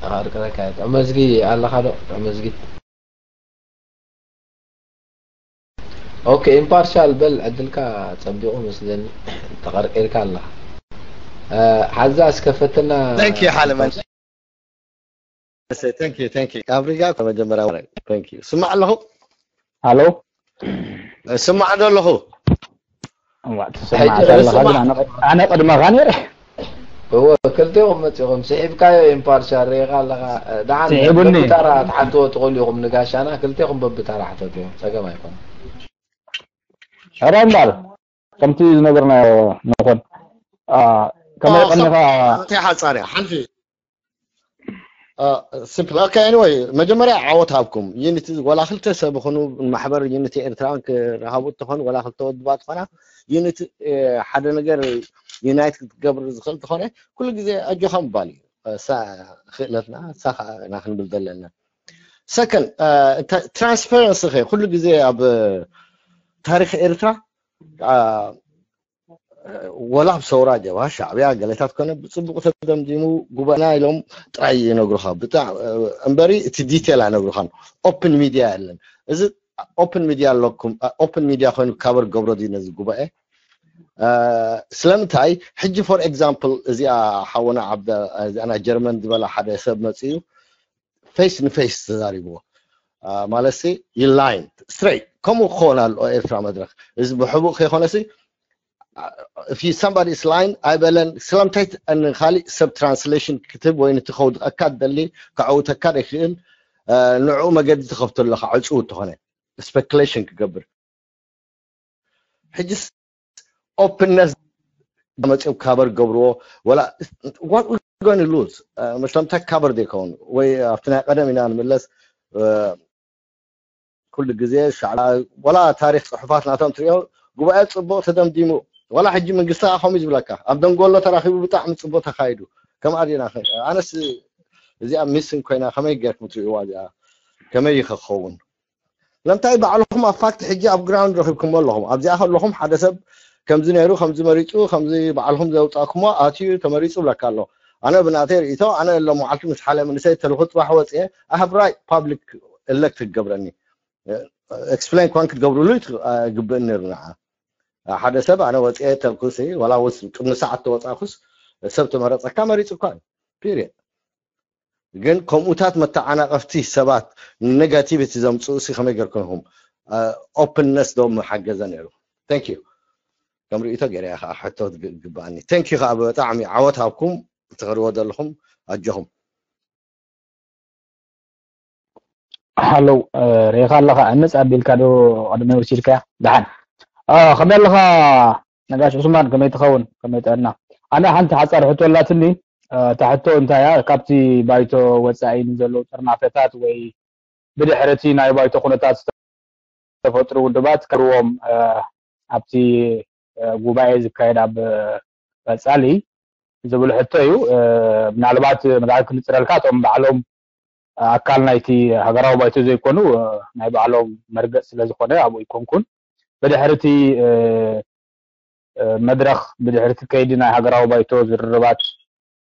ክቐርቅረካ እየ። ጥዑመዝጊ ኣለኻ ዶ? ጥዑመዝጊት። ኦኬ፣ ኢምፓርሻል በል፣ ዕድልካ ጸቢቑ መስለኒ። ተቐርቂርካ ኣለኻ። ሓዛ እስከ ፈትና። Thank you ሓለመን። Thank you, thank you። ኣብ ሪጋ መጀመርያ thank you። ስማዕ ኣለኹ። ሃሎ። ስማዕ ዶ ኣለኹ። እዋ ትሰማዕ ኣለኻ፣ ግን ኣነ ቅድመኻ ነይረ። እወ፣ ክልቴኹም መጺኹም ስሒብካዮ። ኢምፓርሻል ርኢኻ ኣለኻ። ደሓን ስሒቡኒ። ብታራ ትሓትዎ ትኽእሉ ኢኹም ንጋሻና። ክልቴኹም በብታራ ሕተትዎ፣ ጸገም ኣይኮነን። ሕራይ እምበኣር ከምቲ ዝነበርናዮ ንኾን። ከመይ ቀኒኻ? እንታይ ሓጻር እያ ሓንቲ። Simple. Okay, anyway፣ መጀመርያ ዓወት ሃብኩም። ዩኒቲ ዋላ ክልተ ሰብ ይኹኑ ማሕበር ዩኒቲ ኤርትራን ክረሃቡ እንተኾኑ፣ ዋላ ክልተ ወድባት ኾና፣ ዩኒቲ ሓደ ነገር ዩናይት ክትገብር ዝኽእል እንተኾነ፣ ኩሉ ግዜ ኣጆኻ ምባል እዩ። እሳ ክእለትና፣ እሳ ከዓ ኢና ክንብል ዘለና። ሰከንድ፣ ትራንስፓረንሲ ኸ ኩሉ ግዜ ኣብ ታሪኽ ኤርትራ ወላ ኣብ ሰውራ ጀብሃ ሻዕብያ ገለታት ኮነ ብፅቡቅ ተደምዲሙ ጉባኤና ኢሎም ጥራይ ይነግሩኻ። ብጣዕ እምበሪ እቲ ዲቴል ኣይነግሩኻን። ኦፕን ሚድያ የለን። እዚ ኦፕን ሚድያ ኣለኩም። ኦፕን ሚድያ ኮይኑ ካበር ገብሮ ድዩ ነዚ ጉባኤ? ስለምንታይ ሕጂ ፎር ኤግዛምፕል እዚኣ ሓወና ዓብደ እዚኣ ናይ ጀርመን ዝበላ ሓደ ሰብ መፅኡ ፌስ ንፌስ ተዛሪብዎ። ማለት ሲ ይላይን ስትሬት ከምኡ ክኸውን ኣለዎ ኤርትራ መድረክ። እዚ ብሕቡእ ከይኮነ ሲ if somebody is lying ኣይበለን። ስለምንታይ ንካሊእ ሰብ ትራንስሌሽን ክትብ ወይ ነቲ ከውድቀካ ትደሊ ከዕውተካ ዘይክእል ንዕኡ መገዲ ትኸፍተሉ ኣለኻ ዕፁው እንተኾነ ስፔኩሌሽን ክገብር። ሕጅስ ኦፕንነስ መፅኦም ካበር ገብርዎ ወላ what we going to lose? መሸምታ ካበር ዘይከውን ወይ ኣብቲ ናይ ቀደም ኢና ንምለስ። ኩሉ ግዜ ሻዕላ ወላ ታሪክ ፅሑፋት ናቶም ትሪኦ ጉባኤ ፅቡቅ ተደምዲሙ። ወላ ሕጂ መንግስቲ ከምኡ ዝብለካ ኣብ ደንጎሎ ተራኪቡ ብጣዕሚ ፅቡቅ ተካይዱ። ከምኣ ዲና ኣነስ እዚኣ ሚስን ኮይና ከመይ ገርኩም ትሪእዋ እዚኣ ከመይ ይኸውን? ስለምንታይ ባዕልኹም ኣብ ፋክት ሕጂ ኣብ ግራውንድ ረኺብኩሞ ኣለኹም። ኣብዚኣ ከለኹም ሓደ ሰብ ከምዚ ነይሩ ከምዚ መሪፁ ከምዚ ባዕልኹም ዘውፃእኩሞ ኣትዩ ተመሪፁ ብለካ ኣሎ። ኣነ ብናተይ ርእይቶ ኣነ ሎም መዓልቲ ምስ ሓደ መንእሰይ ተልኹ ፅባሕ ወፅየ I have right public elect ክገብረኒ ኤክስፕሌን ኳን ክትገብርሉ ይግብእን ነይሩ ንዓ ሓደ ሰብ ኣነ ወፅየ ተልኩሲ ዋላ ውስ ቅድሚ ሰዓት ተወፃእኩስ ሰብ ተመረፀካ መሪፁካ እዩ ፒሪየድ። ግን ከምኡታት መተዓናቐፍቲ ሰባት ንኔጋቲቪቲ ዘምፅኡ ሲ ከመይ ገርኩም ኢኹም? ኦፕንነስ ዶ ምሓገዘ ነይሩ? Thank you። ከም ርእይቶ ገይረ እያ ከዓ ሕቶ ዝግብኣኒ። Thank you ከዓ ብጣዕሚ ዓወት ሃብኩም እትኸድዎ ዘለኹም ኣጆኹም። ሃሎ ርኢኻ ኣለኻ? ኣነፅ ኣቢልካ ዶ ቅድሚ ወሲድካያ? ደሓን ከመይ ኣለኻ ነጋሽ ዑስማን? ከመይ ትኸውን? ከመይ ጥዕና? ኣነ ሓንቲ ሓፃር ሕቶ ኣላትኒ። እታ ሕቶ እንታይ እያ? ካብቲ ባይቶ ወፃኢ ንዘለዉ ጥርናፈታት ወይ ብድሕሪ እቲ ናይ ባይቶ ኩነታት ዝተፈጥሩ ውድባት ከርዎም ኣብቲ ጉባኤ ዝካየድ ኣብ ቀፃሊ ዝብል ሕቶ እዩ። ምናልባት መድሓት ክንፅረልካ እቶም ባዕሎም ኣካል ናይቲ ሃገራዊ ባይቶ ዘይኮኑ ናይ ባዕሎም መርገፅ ስለዝኾነ ኣብኡ ይኮንኩን ብድሕሪ እቲ መድረኽ ብድሕሪ እቲ ከይዲ ናይ ሃገራዊ ባይቶ ዝርርባት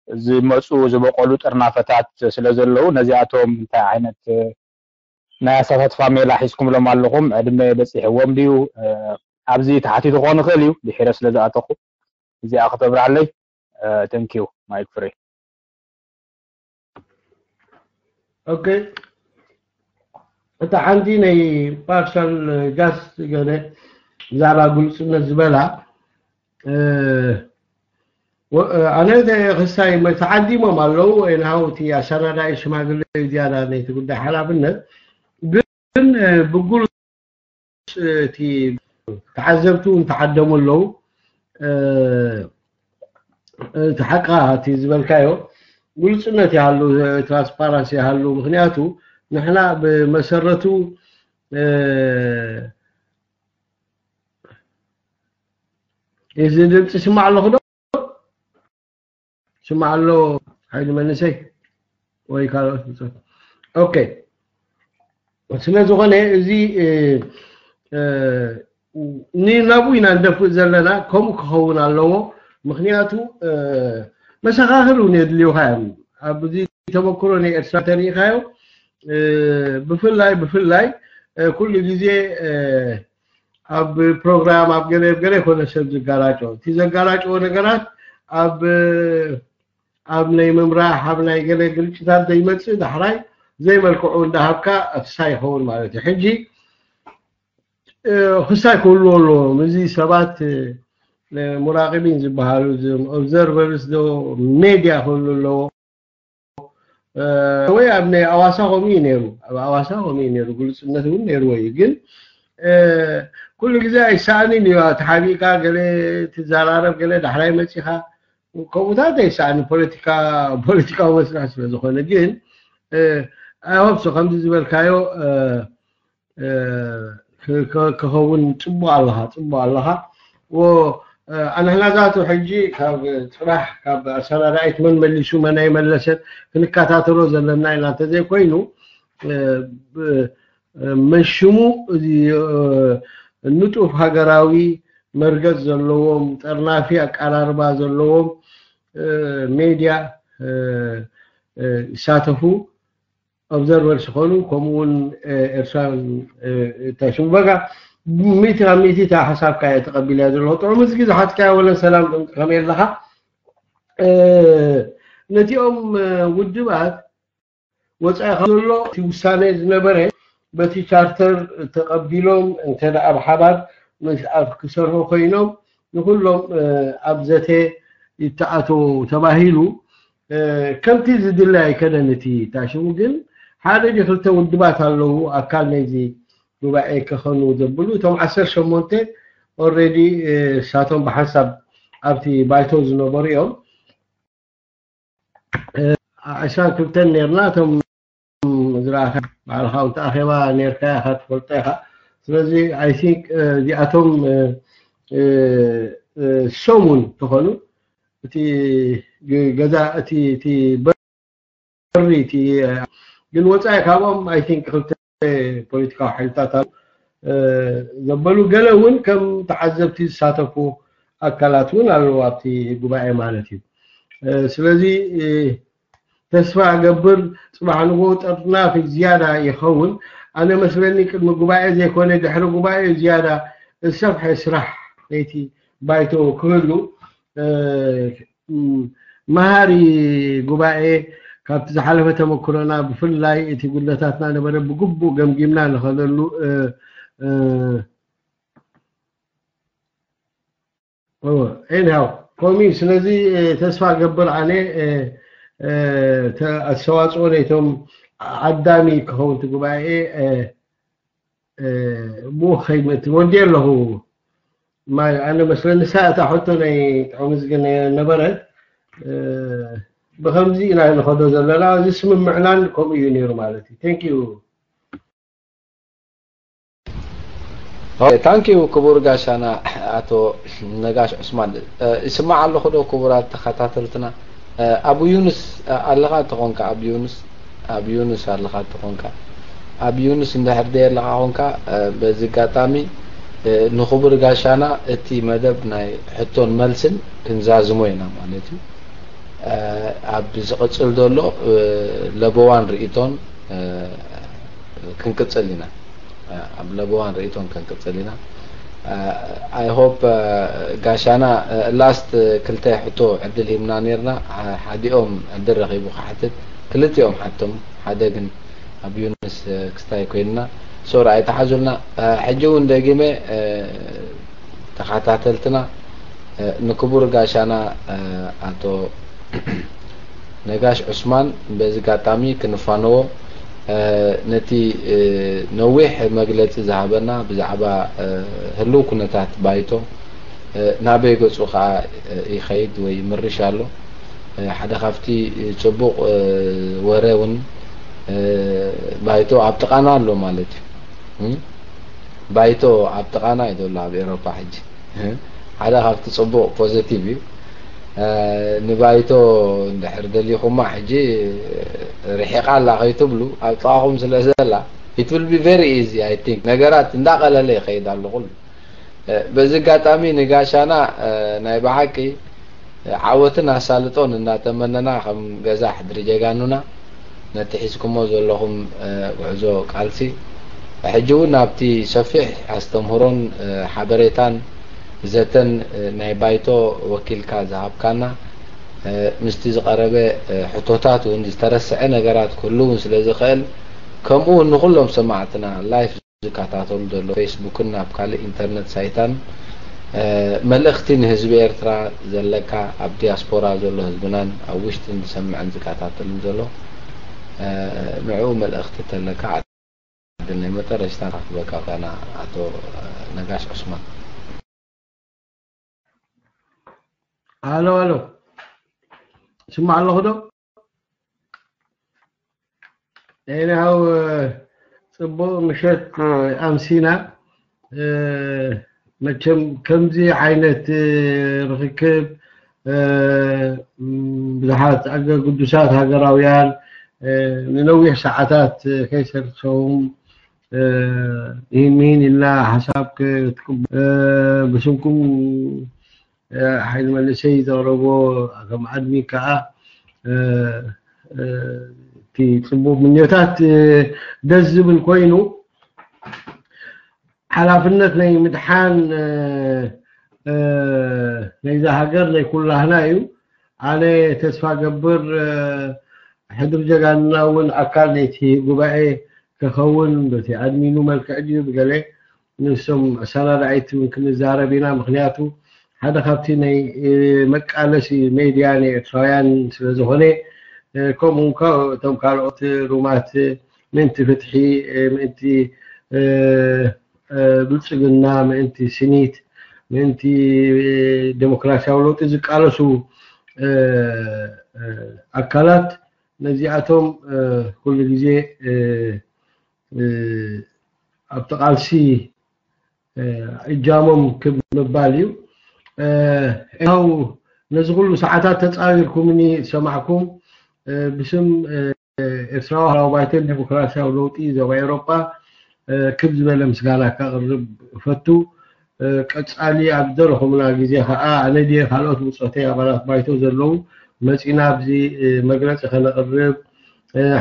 ዝመፁ ዝበቆሉ ጥርናፈታት ስለ ዘለዉ ነዚኣቶም እንታይ ዓይነት ናይ ኣሳታትፋ ሜላ ሒዝኩምሎም ኣለኹም? ዕድመ በፂሕዎም ድዩ? ኣብዚ ተሓቲቱ ክኾን ይኽእል እዩ ድሒረ ስለ ዝኣተኹ እዚኣ ከተብርሃለይ። Thank you ማይክ ፍሬ። ኦኬ እታ ሓንቲ ናይ ፓርሻል ጃስቲስ ገለ ብዛዕባ ግልጽነት ዝበላ ኣነ ክሳይ ተዓዲሞም ኣለዉ። ናሃው እቲ ኣሰናዳኢ ሽማግለ እዩ ዝያዳ ነቲ ጉዳይ ሓላፍነት። ግን ብጉል እቲ ተዓዘብቲ እውን ተዓደሙ ኣለዉ። እቲ ሓቃ እቲ ዝበልካዮ ግልፅነት ይሃሉ፣ ትራንስፓረንሲ ይሃሉ። ምክንያቱ ንሕና ብመሰረቱ እዚ ድምፂ ስማዕ ኣለኹ ዶ? ስማዕ ኣሎ ሓይሊ መንእሰይ ወይ ካልኦት ብፆት። ኦኬ፣ ስለ ዝኾነ እዚ ናብኡ ኢና ንደፍእ ዘለና። ከምኡ ክኸውን ኣለዎ። ምክንያቱ መሰኻኽር እውን የድልዩካ እዮም። ኣብዚ ተመክሮ ናይ ኤርትራ ተሪኢኻዮ፣ ብፍላይ ብፍላይ ኩሉ ግዜ ኣብ ፕሮግራም ኣብ ገለ ገለ ይኮነ ሰብ ዝጋራጮ፣ እቲ ዘጋራጭዎ ነገራት ኣብ ኣብ ናይ ምምራሕ ኣብ ናይ ገለ ግርጭታት ዘይመፅእ ዳሕራይ ዘይመልክዑ እንዳሃብካ ክሳይ ይኸውን ማለት እዩ። ሕጂ ክሳይ ክህልዎ ኣለዎም። እዚ ሰባት ሙራቂቢን ዝበሃሉ፣ ኦብዘርቨርስ ዶ ሜድያ ክህሉ ኣለዎ። ወይ ኣብ ናይ ኣዋሳ ከምኡ እዩ ነይሩ፣ ኣብ ኣዋሳ ከምኡ እዩ ነይሩ፣ ግልፅነት እውን ነይርዎ እዩ። ግን ኩሉ ግዜ ኣይሰኣንን እዩ። ተሓቢእካ ገለ ትዘራረብ፣ ገለ ዳሕራይ መፂኻ ከምኡታት ኣይሰኣንን። ፖለቲካ ፖለቲካዊ መስርሕ ስለ ዝኾነ። ግን ኣይሆፕ ሶ ከምዚ ዝበልካዮ ክኸውን ፅቡቅ ኣለኻ፣ ፅቡቅ ኣለኻ። ኣንሕና ዛቱ ሕጂ ካብ ፅባሕ ካብ ኣሰናዳኢት መን መሊሱ መን ኣይመለሰን ክንከታተሎ ዘለና ኢና። እንተዘይኮይኑ መሽሙ ንጡፍ ሃገራዊ መርገፅ ዘለዎም፣ ጠርናፊ ኣቀራርባ ዘለዎም ሜድያ ይሳተፉ። ኦብዘርቨርስ ዝኾኑ፣ ከምኡ እውን ኤርትራን ታሽሙ በጋ ሚእቲ ካብ ሚእቲ እታ ሓሳብካ እየ ተቐቢለ ዘለኹ። ጥዑም፣ እዚ ዝሓትካዮ ወለ ሰላም ከመይ ኣለኻ? ነቲኦም ውድባት ወፃኢ ካብ ዘሎ እቲ ውሳነ ዝነበረ በቲ ቻርተር ተቐቢሎም እንተ ደኣ ብሓባር ምስ ኣብ ክሰርሑ ኮይኖም ንኩሎም ኣብ ዘተ ይተኣተው ተባሂሉ ከምቲ ዝድለ ኣይከደን። እቲ ታሽሙ ግን ሓደ ዲ ክልተ ውድባት ኣለዉ ኣካል ናይዚ ጉባኤ ክኾኑ ዘብሉ። እቶም ዓሰርተ ሸሞንተ ኦልሬዲ እሳቶም ብሓንሳብ ኣብቲ ባይቶ ዝነበሩ እዮም። ዕስራን ክልተን ነርና። እቶም ዝረኣኻ ባዕልኻ ኣብቲ ኣኼባ ነርካ ኢኻ ትፈልጦ ኢኻ። ስለዚ ኣይ ቲንክ እዚኣቶም ሰሙን ተኾኑ እቲ ገዛ እቲ እቲ በሪ እቲ ግን ወፃኢ ካብኦም ኣይ ቲንክ ክልተ ፖለቲካዊ ሓይልታት ኣሉ ዘበሉ፣ ገለ እውን ከም ተዓዘብቲ ዝሳተፉ ኣካላት እውን ኣለዉ ኣብቲ ጉባኤ ማለት እዩ። ስለዚ ተስፋ እገብር ፅባሕ ንጎ ጠርናፊ ዝያዳ ይኸውን። ኣነ መስለኒ ቅድሚ ጉባኤ ዘይኮነ ድሕሪ ጉባኤ ዝያዳ ዝሰፍሐ ስራሕ ናይቲ ባይቶ ክህሉ መሃሪ ጉባኤ ካብቲ ዝሓለፈ ተመክሮና ብፍላይ እቲ ጉድለታትና ነበረ ብግቡእ ገምጊምና ንኸደሉ ኤንሃው ኮሚ ስለዚ ተስፋ ገብር ኣነ ኣስተዋፅኦ ነይቶም ዓዳሚ ክኸውን እቲ ጉባኤ ብኡ ከይመት ወዲ ኣለኹ ማይ ኣነ መስለኒ ንሳ እታ ሕቶ ናይ ጥዑምዝግን ነበረት ብከምዚ ኢና ንኸዶ ዘለና እዚ ስምምዕናን ከምኡ እዩ ነይሩ ማለት እዩ። Thank you። ታንኪዩ ክቡር ጋሻና ኣቶ ነጋሽ ዑስማን። ይስማዕ ኣለኹ ዶ ክቡራት ተኸታተልትና? ኣቡ ዩንስ ኣለኻ ተኾንካ፣ ኣብ ዩንስ ኣብ ዩንስ ኣለኻ ተኾንካ፣ ኣብ ዩንስ እንድሕር ደየ ኣለኻ ኾንካ፣ በዚ ኣጋጣሚ ንኽቡር ጋሻና እቲ መደብ ናይ ሕቶን መልስን ክንዛዝሞ ኢና ማለት እዩ። ኣብ ዝቕጽል ዘሎ ለበዋን ርእይቶን ክንቅጽል ኢና። ኣብ ለበዋን ርእይቶን ክንቅጽል ኢና። I hope ጋሻና last ክልተ ሕቶ ዕድል ሂብና ነርና፣ ሓዲኦም ዕድል ረኺቡ ክሓትት፣ ክልቲኦም ሓቶም ሓደ ግን ኣብ ዩንስ ክስታይ ኮይንና ሶሪ ኣይተሓዙልና። ሕጂ እውን ደጊመ ተኸታተልትና ንክቡር ጋሻና ኣቶ ነጋሽ ዑስማን በዚ ኣጋጣሚ ክንፋነዎ፣ ነቲ ነዊሕ መግለጺ ዝሃበና ብዛዕባ ህሉው ኩነታት ባይቶ፣ ናበይ ገጹ ከኣ ይኸይድ ወይ ይምርሽ ኣሎ። ሓደ ካብቲ ጽቡቕ ወረ እውን ባይቶ ኣብ ጥቓና ኣሎ ማለት እዩ። ባይቶ ኣብ ጥቓና እዩ ዘሎ ኣብ ኤውሮጳ ሕጂ። ሓደ ካብቲ ጽቡቕ ፖዘቲቭ እዩ። ንባይቶ እንድሕር ደሊኹማ ሕጂ ርሒቓ ኣላ ከይትብሉ ኣብ ጥቓኹም ስለ ዘላ it will be very easy I think። ነገራት እንዳቐለለ ይኸይድ ኣሎ ኩሉ። በዚ ኣጋጣሚ ንጋሻና ናይ ብሓቂ ዓወትን ኣሳልጦን እናተመነና ከም ገዛ ሕድሪ ጀጋኑና ነቲ ሒዝኩሞ ዘለኹም ጉዕዞ ቃልሲ ሕጂ እውን ናብቲ ሰፊሕ ኣስተምህሮን ሓበሬታን ዘተን ናይ ባይቶ ወኪልካ ዝሃብካና ምስቲ ዝቐረበ ሕቶታት እውን ዝተረስዐ ነገራት ክህሉ እውን ስለ ዝኽእል ከምኡ እውን ንኩሎም ሰማዕትና ላይፍ ዝከታተሉ ዘሎ ፌስቡክን ናብ ካልእ ኢንተርነት ሳይታን መልእኽቲ ንህዝቢ ኤርትራ ዘለካ ኣብ ዲያስፖራ ዘሎ ህዝብናን ኣብ ውሽጥን ዝሰምዕን ዝከታተልን ዘሎ ንዕኡ መልእኽቲ ተለካ ዓድን ናይ መጠረሽታ ክበካ ካና ኣቶ ነጋሽ ዑስማን። ኣሎ ኣሎ ስማዕ ኣለኹ ዶ? ኤኒሃው ጽቡቕ ምሸት ኣምሲና። መቸም ከምዚ ዓይነት ርክክብ ብዙሓት ግዱሳት ሃገራውያን ንነዊሕ ሰዓታት ከይሰልቸዎም ይህን ምሂን ኢልና ሓሳብ ክትቅበ ብስምኩም ሓይሊ መንእሰይ ዘቕረቦ ከም ኣድሚን ከዓ እቲ ፅቡቅ ምንዮታት ደስ ዝብል ኮይኑ ሓላፍነት ናይ ምድሓን ናይዛ ሃገር ናይ ኩላህና እዩ። ኣነ ተስፋ ገብር ሕድሪ ጀጋንና እውን ኣካል ናይቲ ጉባኤ ክኸውን በቲ ኣድሚኑ መልክዕ ድዩ ብገለ ንሶም ኣሰናዳኢት እውን ክንዛረብ ኢና። ምክንያቱ ሓደ ካብቲ ናይ መቃለሲ ሜድያ ናይ ኤርትራውያን ስለ ዝኾነ ከምኡ እቶም ካልኦት ሩማት ምእንቲ ፍትሒ፣ ምእንቲ ብልፅግና፣ ምእንቲ ስኒት፣ ምእንቲ ዴሞክራሲያዊ ለውጢ ዝቃለሱ ኣካላት ነዚኣቶም ኩሉ ግዜ ኣብቲ ቃልሲ እጃሞም ክብ ምባል እዩ። ያው ነዚ ኩሉ ሰዓታት ተፃዊርኩምኒ ዝሰማዕኩም ብስም ኤርትራዊ ሃራዊ ባይቶን ዴሞክራሲያዊ ለውጢ ዞባ ኤውሮጳ ክብ ዝበለ ምስጋና ከቕርብ እፈቱ። ቀጻሊ ኣብ ዝደለኹምና ግዜ ከዓ ኣነ ድየ ካልኦት ብጾተይ ኣባላት ባይቶ ዘለዉ መጺና ኣብዚ መግለጺ ከነቕርብ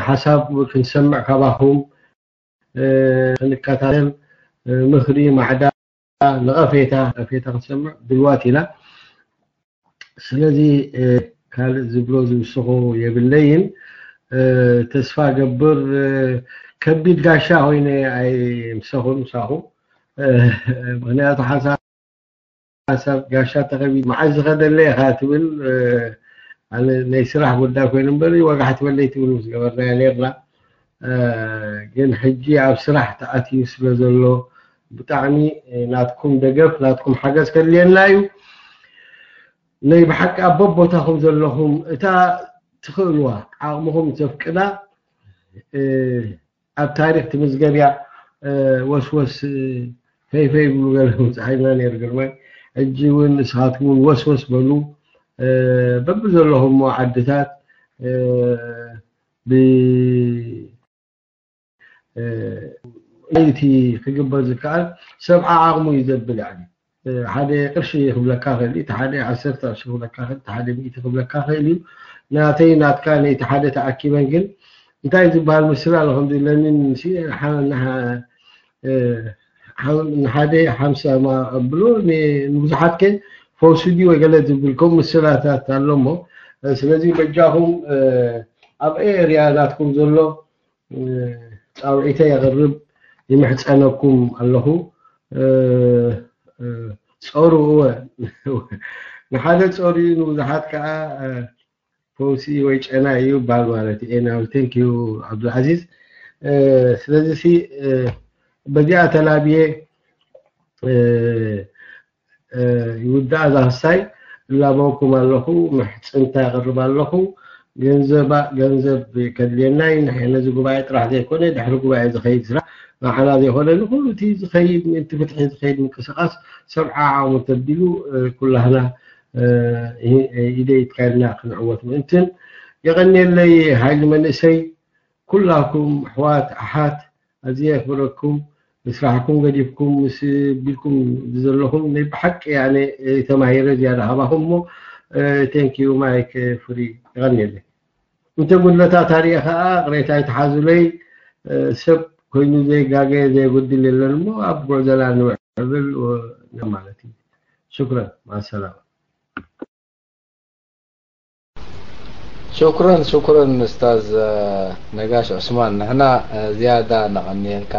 ሓሳብ ክንሰምዕ ካባኹም ክንከታተል ምኽሪ ማዕዳ ነቐፌታ ነቐፌታ ክንሰምዕ ድልዋት ኢና። ስለዚ ካልእ ዝብሎ ዝውስኾ የብለይን። ተስፋ ገብር ከቢድ ጋሻ ኮይነ ኣይምሰኹን ምሳኹም ምክንያቱ ሓንሳ ሓንሳብ ጋሻ ተኸቢድ መዓዝ ዝኸደለ ኢኻ ትብል ናይ ስራሕ ጉዳይ ኮይኑ እምበር ወጋሕ ትበለይ ትብል ምስ ገበርናዮ ነርና። ግን ሕጂ ኣብ ስራሕ ተኣትዩ ስለ ዘሎ ብጣዕሚ ናትኩም ደገፍ ናትኩም ሓገዝ ከድልየና እዩ። ናይ ብሓቂ ኣብ በቦታኹም ዘለኹም እታ ትኽእልዋ ዓቕምኹም ዘፍቅዳ ኣብ ታሪክ ትምዝገብያ ወስወስ ፈይፈይ ብሉ ገለ ምፅሓይና ነይሩ ግርማይ። ሕጂ እውን ንስኻትኩም እውን ወስወስ በሉ በብዘለኹሞ ዓድታት ብ ለይቲ ክግበር ዝከኣል ሰብዓ ዓቕሙ እዩ ዘብል። ያኒ ሓደ ቅርሺ ክብለካ ክእል፣ እቲ ሓደ ዓሰርተ ቅርሺ ክብለካ ክእል፣ እቲ ሓደ ሚእቲ ክብለካ ክእል እዩ። ናተይ ናትካ ነይቲ ሓደ ተኣኪበን ግን እንታይ ዝበሃል ምስላ ኣሎ ከምዚ ለኒን ንሓደ ሓምሳ ብሎ ንብዙሓት ከ ፈውሲ ድዩ ወይ ገለ ዝብል ከምኡ ምስላታት ኣሎ እሞ ስለዚ በጃኹም ኣብ ኤርያ ናትኩም ዘሎ ጻውዒተ የቕርብ፣ ይምሕጸነኩም ኣለኹ። እ፣ እ፣ ጾሩ እወ። ንሓደ ጾሩ እዩ፣ ንብዙሓት ከኣ፣ እ፣ ፈውሲ ወይ ጨና እዩ ይባል ማለት እዩ። Anyhow, thank you ዓብዱልዓዚዝ። እ፣ ስለዚ ሲ፣ እ፣ በዚኣ ተላብየ፣ እ፣ እ፣ ይውዳእ ዛህሳይ እላበወኩም ኣለኹ፣ ምሕጽንታ የቕርብ ኣለኹ። ገንዘባ-፣ ገንዘብ ከድልየና እዩ። ንሕ-፣ ነዚ ጉባኤ ጥራሕ ዘይኮነ፣ ድሕሪ ጉባኤ ዝኸይድ ስራሕ ንዓና ዘይኮነ፣ ንኹሉ እቲ ዝኸይድ፣ ምእንቲ ፍትሒ ዝኸይድ ምንቅስቓስ ሰብዓ ዓቕሙ ተቢሉ፣ እ፣ ኩላህና፣ እ፣ ኢ-፣ ኢደ ኢድካልና ክንዕወት ምእንትን። የቐንየለይ ሃይሊ መንእሰይ፣ ኩላኩም ኣሕዋት ኣሓት፣ ኣዝየ የኽብረኩም። ንስራሕኩም ገዲፍኩም ምስ ቢልኩም ዘለኹም ናይ ብሓቂ ኣነ ተማሂረ ዝያዳ ካባኹም እሞ፣ እ፣ thank you ማይክ ፍሪ፣ የቐንየለይ። እንተ ጉድለታት ኣሪኤ ከኣ ቅሬታ ይትሓዙለይ። እ፣ ሰብ ኮይኑ ዘይጋገ ዘይጉድል የለን እሞ ኣብ ጉዕዞና ንውዕብል ወ-፣ ማለት እዩ። ሽኩረን፣ ማሰላማ። ሽኩረን፣ ሽኩረን ኡስታዝ፣ እ፣ ነጋሽ ዑስማን፣ ንሕና፣ እ፣ ዝያዳ ነቐንየልካ፣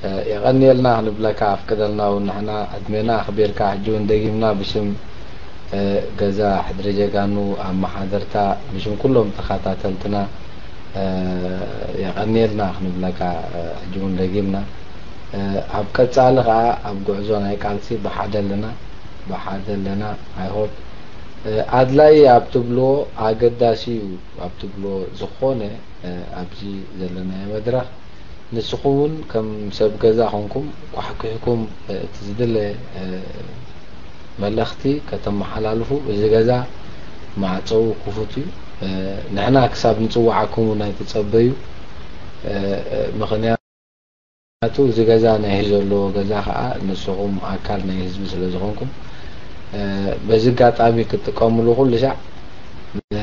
እ፣ የቐንየልና ክንብለካ ኣፍቅደልና። እውን ንሕና ዕድሜና ኣኽቢርካ፣ ሕጂ እውን ደጊምና ብሽም፣ እ፣ ገዛ ሕድሪ ጀጋኑ ኣመሓደርታ፣ ብሽም ኩሎም ተኸታተልትና፣ እ፣ የቐንየልና ክንብለካ፣ እ፣ ሕጂ እውን ደጊምና፣ እ፣ ኣብ ቀጻሊ ኸኣ ኣብ ጉዕዞ ናይ ቃልሲ ብሓደ ኣለና፣ ብሓደ ኣለና። I hope፣ እ፣ ኣድላይ ኣብ ትብልዎ፣ ኣገዳሲ እዩ ኣብ ትብልዎ ዝኾነ፣ እ፣ ኣብዚ ዘለናዮ መድረኽ ንስኹም እውን ከም ሰብ ገዛ ኮንኩም ኳሕኲሕኩም፣ እ፣ እቲ ዝድለ፣ እ፣ መልእኽቲ ከተመሓላልፉ፣ እዚ ገዛ ማዕጾኡ ክፉት እዩ። እ፣ ንሕና ክሳብ ንጽውዓኩም እውን ኣይትጸበዩ። እ፣ እ፣ ምኽንያቱ እዚ ገዛ ናይ ህዝቢ ዘለዎ ገዛ ኸኣ ንስኹም ኣካል ናይ ህዝቢ ስለ ዝኾንኩም፣ እ፣ በዚ ኣጋጣሚ ክትጥቀምሉ ኩሉ ሻዕ፣ እ፣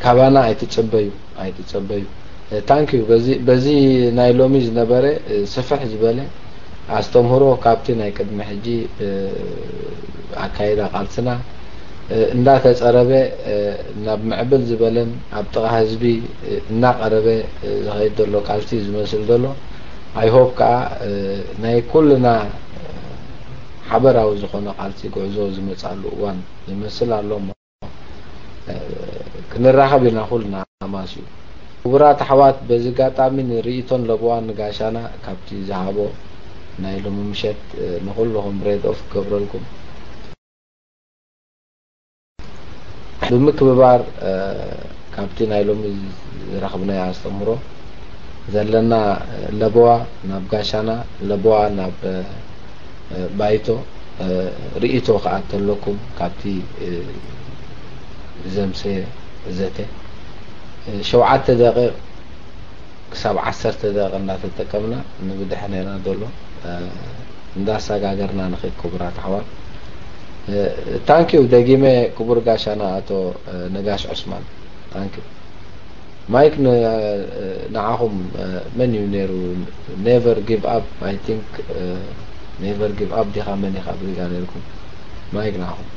ካባና ኣይትጸበዩ፣ ኣይትጸበዩ። እ፣ ታንክ ዩ። በዚ፣ በዚ ናይ ሎሚ ዝነበረ፣ እ፣ ስፍሕ ዝበለ ኣስተምህሮ ካብቲ ናይ ቅድሚ ሕጂ፣ እ፣ ኣካይዳ ቃልስና፣ እ፣ እንዳተጸረበ፣ እ፣ ናብ ምዕብል ዝበለን ኣብ ጥቓ ህዝቢ፣ እ፣ እናቐረበ፣ እ፣ ዝኸይድ ዘሎ ቃልሲ እዩ ዝመስል ዘሎ። I hope ከኣ፣ እ፣ ናይ ኩልና፣ እ፣ ሓበራዊ ዝኾነ ቃልሲ ጉዕዞ ዝመጻሉ እዋን ይመስል ኣሎ እሞ፣ እ፣ ክንራኸብ ኢና ኩልና ኣማስዩ። ክቡራት ኣሕዋት፣ በዚ ኣጋጣሚ ንርእይቶን ለበዋን ንጋሻና ካብቲ ዝሃቦ ናይ ሎሚ ምሸት፣ እ፣ ንኹልኹም ብሬድ ኦፍ ክገብረልኩም። ብምክብባር፣ እ፣ ካብቲ ናይ ሎሚ ዝረኸብናዮ ኣስተምህሮ ዘለና ለበዋ ናብ ጋሻና፣ ለበዋ ናብ፣ እ፣ ባይቶ፣ እ፣ ርእይቶ ከኣ ተለኩም ካብቲ፣ እ፣ ዘምሰየ ዘተ፣ እ፣ ሸውዓተ ደቂቕ ክሳብ ዓሰርተ ደቂቕ እንዳተጠቀምና ንብድሐና ኢና ዘሎ፣ እ፣ እንዳሰጋገርና ንኸይድ ክቡራት ኣሕዋት። እ፣ ታንክ ዩ ደጊመ ክቡር ጋሻና ኣቶ፣ እ፣ ነጋሽ ዑስማን። ታንክ ዩ። ማይክ ን-፣ እ፣ ንዓኹም፣ እ፣ መን እዩ ነይሩ? Never give up, I think፣ እ፣ Never give up ዲኻ መን ኢኻ ብሪጋ ነይርኩም? ማይክ ንዓኹም።